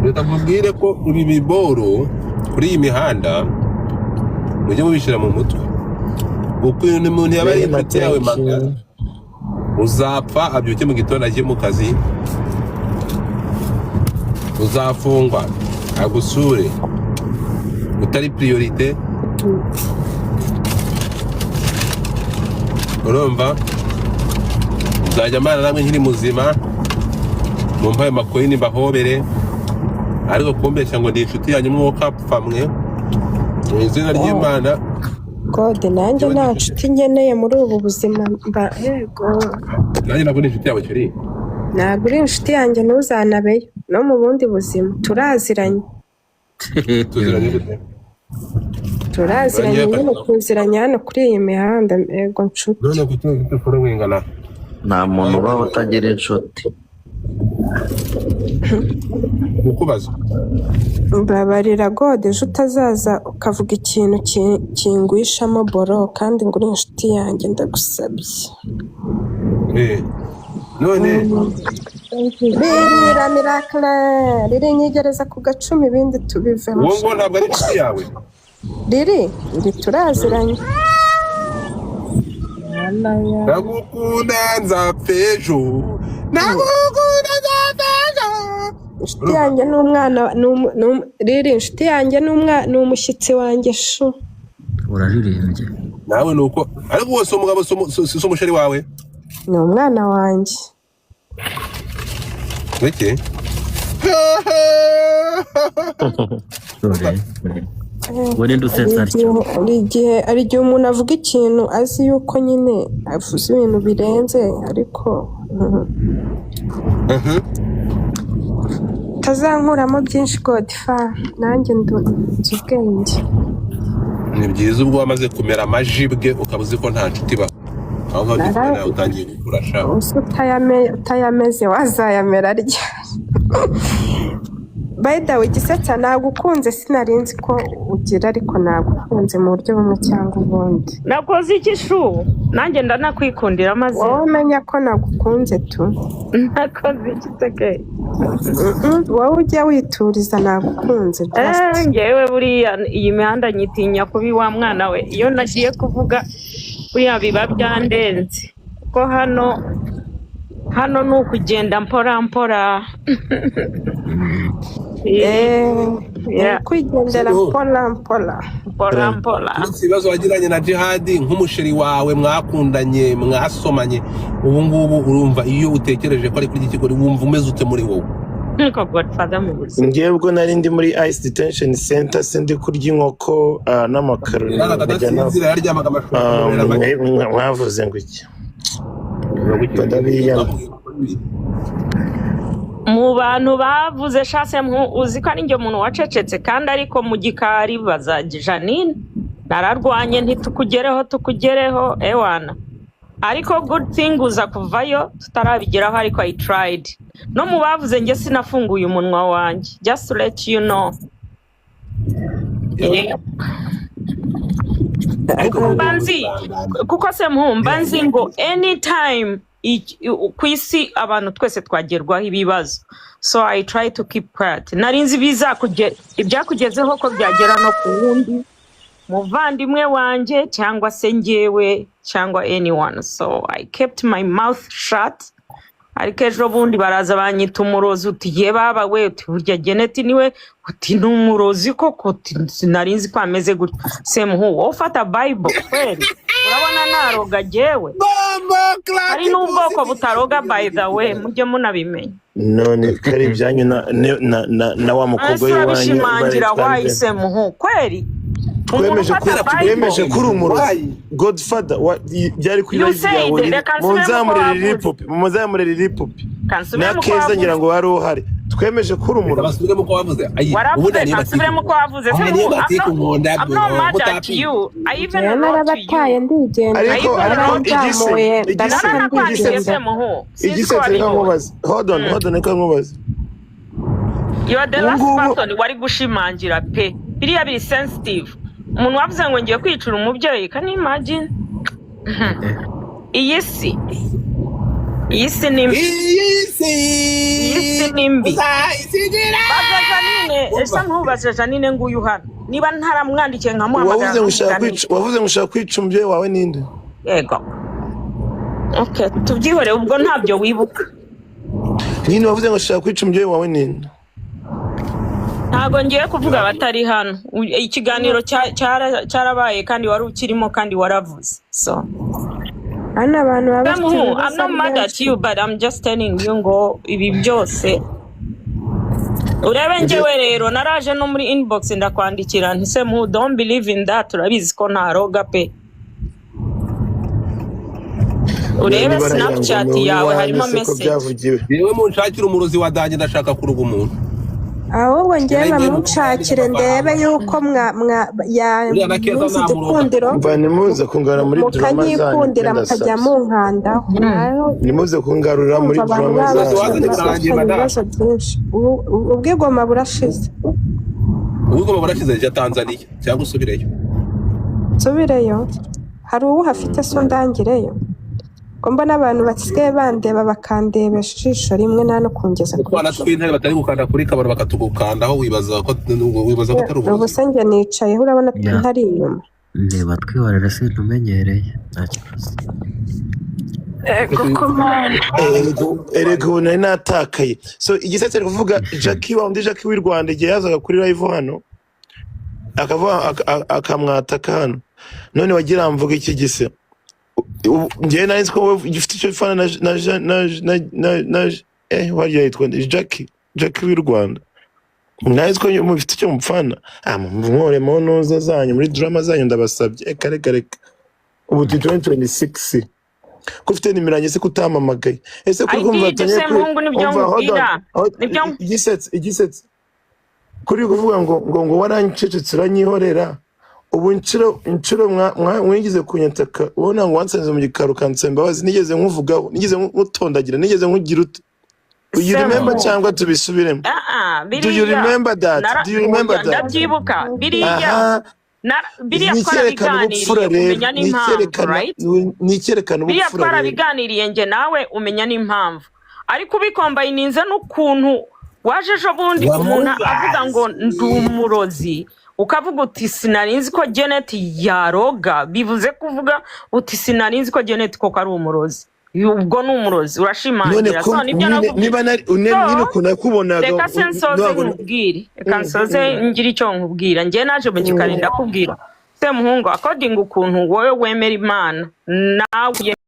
Reka nkubwire ko ibi biboro kuri iyi mihanda mujye mubishyira mu mutwe, ukuntu umuntu yaba ari Rema, inshuti yawe thank magara, you. uzapfa abyuke mu gitondo ajye mu kazi, uzafungwa agusure utari priorité. Urumva, nzajya mbana namwe nkiri muzima, mumpe ayo makoyini mbahobere, ariko kumbeshya ngo ndi inshuti yanyu mwuka pfa mwe mu izina ry'Imana. God, nanjye Njyewe nta ndi nshuti nkeneye muri ubu buzima mba, yego. Nanjye ntabwo ndi inshuti yawe, chérie. Ntabwo uri inshuti yanjye, ntuzanabeyo no mu bundi buzima, turaziranye. Tuziranye gute? Turaziranye. Ngewe Nyine tuziranye hano kuri iyi mihanda, yego nshuti. None kuki ufite following na Nta muntu ubaho utagira inshuti. Kukubaza. Mbabarira God, ejo utazaza ukavuga ikintu kingwishamo boro kandi ngo uri inshuti yanjye, ndagusabye. None Birira miracle riri nyigereza ku gacumi, ibindi tubivemo. Uwo ngo ntabwo ari inshuti yawe. Riri iri turaziranye. Ndagukunda nzapfa ejo, ndagukunda nzapfa ejo. Inshuti Urumva yanjye ni umwana riri inshuti yanjye ni umushyitsi wanjye shu. Uraririmbye. Nawe ni uko, ariko uwo si umugabo, si umusheri wawe? Ni umwana wanjye. Iki Dore we ninde Hari usetsa atyo? Hari igihe umuntu avuga ikintu azi yuko nyine avuze ibintu birenze, ariko utazankuramo byinshi Godfa, nanjye nzi ubwenge. Ni byiza, ubwo wamaze kumera amajibwe ukaba uzi ko nta nshuti ibaho aho ngaho, ndi kumwe nawe, utangiye gukura sha. Usa utayameze wazayamera ryari? By the way, Gisetsa, nagukunze, sinari nzi ko ugira, ariko nagukunze mu buryo bumwe cyangwa ubundi. Nakoze iki shu? Nanjye ndanakwikundira maze. Wowe umenya ko nagukunze tu. Nakoze iki teke? Wowe ujya wituriza, nagukunze just. Ngewe buriya iyi mihanda nyitinya kubi wa mwana we. Iyo nagiye kuvuga buriya biba byandenze, kuko hano ni ukugenda mpora mpora. Ni ukwigendera mpola mpola. Mpora mpora. Uretse ibibazo wagiranye na Jihadi nk'umusheri wawe mwakundanye, mwasomanye, ubu ngubu urumva iyo utekereje ko ari kuri iki kigo wumva umeze ute muri wowe? Nkuko Godfather mu buzima. Ngewe ubwo nari ndi muri ICE detention center, sindi kurya inkoko n'amakaroni Yararaga nkajya na adasinzira, yaryamaga amashuka akamubera make. Mwavuze ngo iki? Ndabiyama. Mu bantu bavuze shase uzi ko ari njye muntu wacecetse kandi, ariko mu gikari baza Janine nararwanye ntitukugereho, tukugereho ewana, ariko good thing uza kuvayo tutarabigeraho, ariko I tried. No mu bavuze njye sinafunguye umunwa wanjye, just to let you know. Ariko Mba nzi kuko se mba nzi ngo anytime ku isi abantu twese twagerwaho ibibazo, so I try to keep quiet. Nari nzi ibyakugezeho ko byagera no ku wundi muvandimwe wanjye cyangwa se njyewe cyangwa anyone, so I kept my mouth shut. Ariko ejo bundi baraza banyita umurozi, uti ye baba we, uti burya Geneti niwe, uti ni umurozi koko, uti sinari nzi ko ameze gutya. Semuhu, wowe ufata Bible kweli, urabona naroga jyewe? Hari n'ubwoko butaroga, by the way, mujye munabimenya. None ko ari ibyanyu na wa mukobwa Ese w'iwanyu urabishimangira baritwa nde? Wayi Semuhu kweli. Umuntu Twemeje ko ufata Bible. Twemeje ko uri umurozi. Why? Godfather byari kuri You live said, yawe. Reka nsubiremo uko Munzamurire wavuze. Lilipopi, munzamurire Lilipopi Reka na nsubiremo uko Keza, wavuze. ngira ngo wari uhari. Twemeje ko uri Reka umurozi. basubiremo uko wavuze. Ayi, Waravuze, ubundi reka niyo nsubiremo matiku. uko wavuze. Aya niyo Semuhu, I'm matiku not, nkunda I'm not mad at mutapi. you. I even Njyewe wrote to narabataye you. ndigendera. I Ariko even ariko wrote to you. igise Baranzamuye igise ndarata Naranakwandikiye, ndigendera. Semuhu, sinzi ko igise, reka wabibonye. nkubaze. Hold on, hold on, reka nkubaze. You are the Ubu last ngubu person wari gushimangira pe. Biriya biri sensitive. Umuntu wavuze ngo ngiye kwicira umubyeyi, can you imagine? Iyi si, iyi si ni mbi. Iyi si Iyi si ni mbi. uzayisigira. Baza Janine, ese Umva. ntubaze Janine nguyu hano. Niba ntaramwandikiye nkamuhamagara Wavuze ngo ushaka nkamuganira. kwica, wavuze ngo ushaka kwica umubyeyi wawe ninde? Yego. Okay, tubyihorere, ubwo ntabyo wibuka. Nyine wavuze ngo ushaka kwica umubyeyi wawe ninde? Ntabwo ngiye kuvuga abatari hano. Ikiganiro cyarabaye kandi wari ukirimo kandi waravuze. So, Hano abantu baba bafite Semuhu, I'm ibibazo not ari mad at benshi. you, but I'm just telling you ngo ibi byose urebe. Njyewe rero naraje no muri inbox ndakwandikira nti: "Semuhu, don't believe in that, urabizi ko ntaroga pe." Urebe Niba Snapchat ngo yawe, harimo iwanyu se ko message. byavugiwe? Yewe, munshakire umurozi wa danjye, ndashaka kuruga umuntu. Ahubwo njyewe Yaragiye mu bamunshakire ndebe yuko mwa mwa ya Uriya na Keza munsi namuroga. igikundiro. Mva, nimuze kungarura muri drama zanyu pe. Mukanyikundira mukajya Ndasabye munkandaho naho. Nimuze kungarura muri Kumva abantu drama baba Umurozi zanyu. wazanye birarangiye, bafitanye madamu. ibibazo byinshi. Ubwigoma burashize. Ubwo barashize, jya Tanzania cyangwa usubireyo. Nsubireyo? Hari uwo uhafite se undangireyo, ko mbona abantu basigaye bandeba bakandebesha ijisho rimwe, nta no kungeza kuri Utwana 10. tw'intare batari gukanda kuri kabaro bakatugukandaho, wibaza ko atari Ubu uburozi? se njye nicayeho, urabona Ya. ntari inyuma? Niba twihorere, sintumenyereye, nta kibazo. Ego komanda. Erega ubu nari natakaye. So igisetse ari kuvuga Jackie wa undi, Jackie w'i Rwanda, igihe yazaga kuri live hano akavuga akamwataka hano. None wagira mvuga iki gise? Njyewe nari nzi ko wowe ugifite icyo ufana na warya yitwa nde? Jackie, Jackie w'i Rwanda, nari nzi ko mufite icyo mupfana. Ah, mwore mu ntuza zanyu, muri drama zanyu, ndabasabye. Reka reka reka, ubu turi 2026, ko ufite nimero yanjye se kutampamagaye ese kuri I kumva did, batangiye kuri Semuhungu, nibyo umva, hold on. nkubwira. Nibyo. Igisetse kuri kuvuga ngo warancecetse uranyihorera. Ubu inshuro mwigize kunyataka, ubona ngo wansanze mu gikari ukansaba imbabazi, nigeze nkuvugaho? Nigeze nkutondagira? Nigeze nkugira ute? Do you remember Semuhungu. cyangwa tubisubiremo? Ah ah, Do you biriya remember that? Do you remember oya, that? Ndabyibuka biriya. Aha. Biriya Ni icyerekana ubupfura twarabiganiriye, rero. umenya Ni n'impamvu, icyerekana right? ni icyerekana Biriya ubupfura rero. twarabiganiriye njye nawe, umenya n'impamvu, ariko ubikombayininze n'ukuntu waje ejo bundi umuntu avuga ngo ndi umurozi, ukavuga uti sinari nzi ko Janet yaroga, bivuze kuvuga uti sinari nzi ko Janet koko ari umurozi. Ubwo ni umurozi, None urashimangira. ko So nibyo nyine nakubwiye. niba nari So nyine ukuntu nakubonaga reka se nsoze ntabwo nkubwire, reka nsoze ngire icyo nkubwira. Njye naje mu gikari ndakubwira: Semuhungu, according ukuntu wowe wemera Imana nawe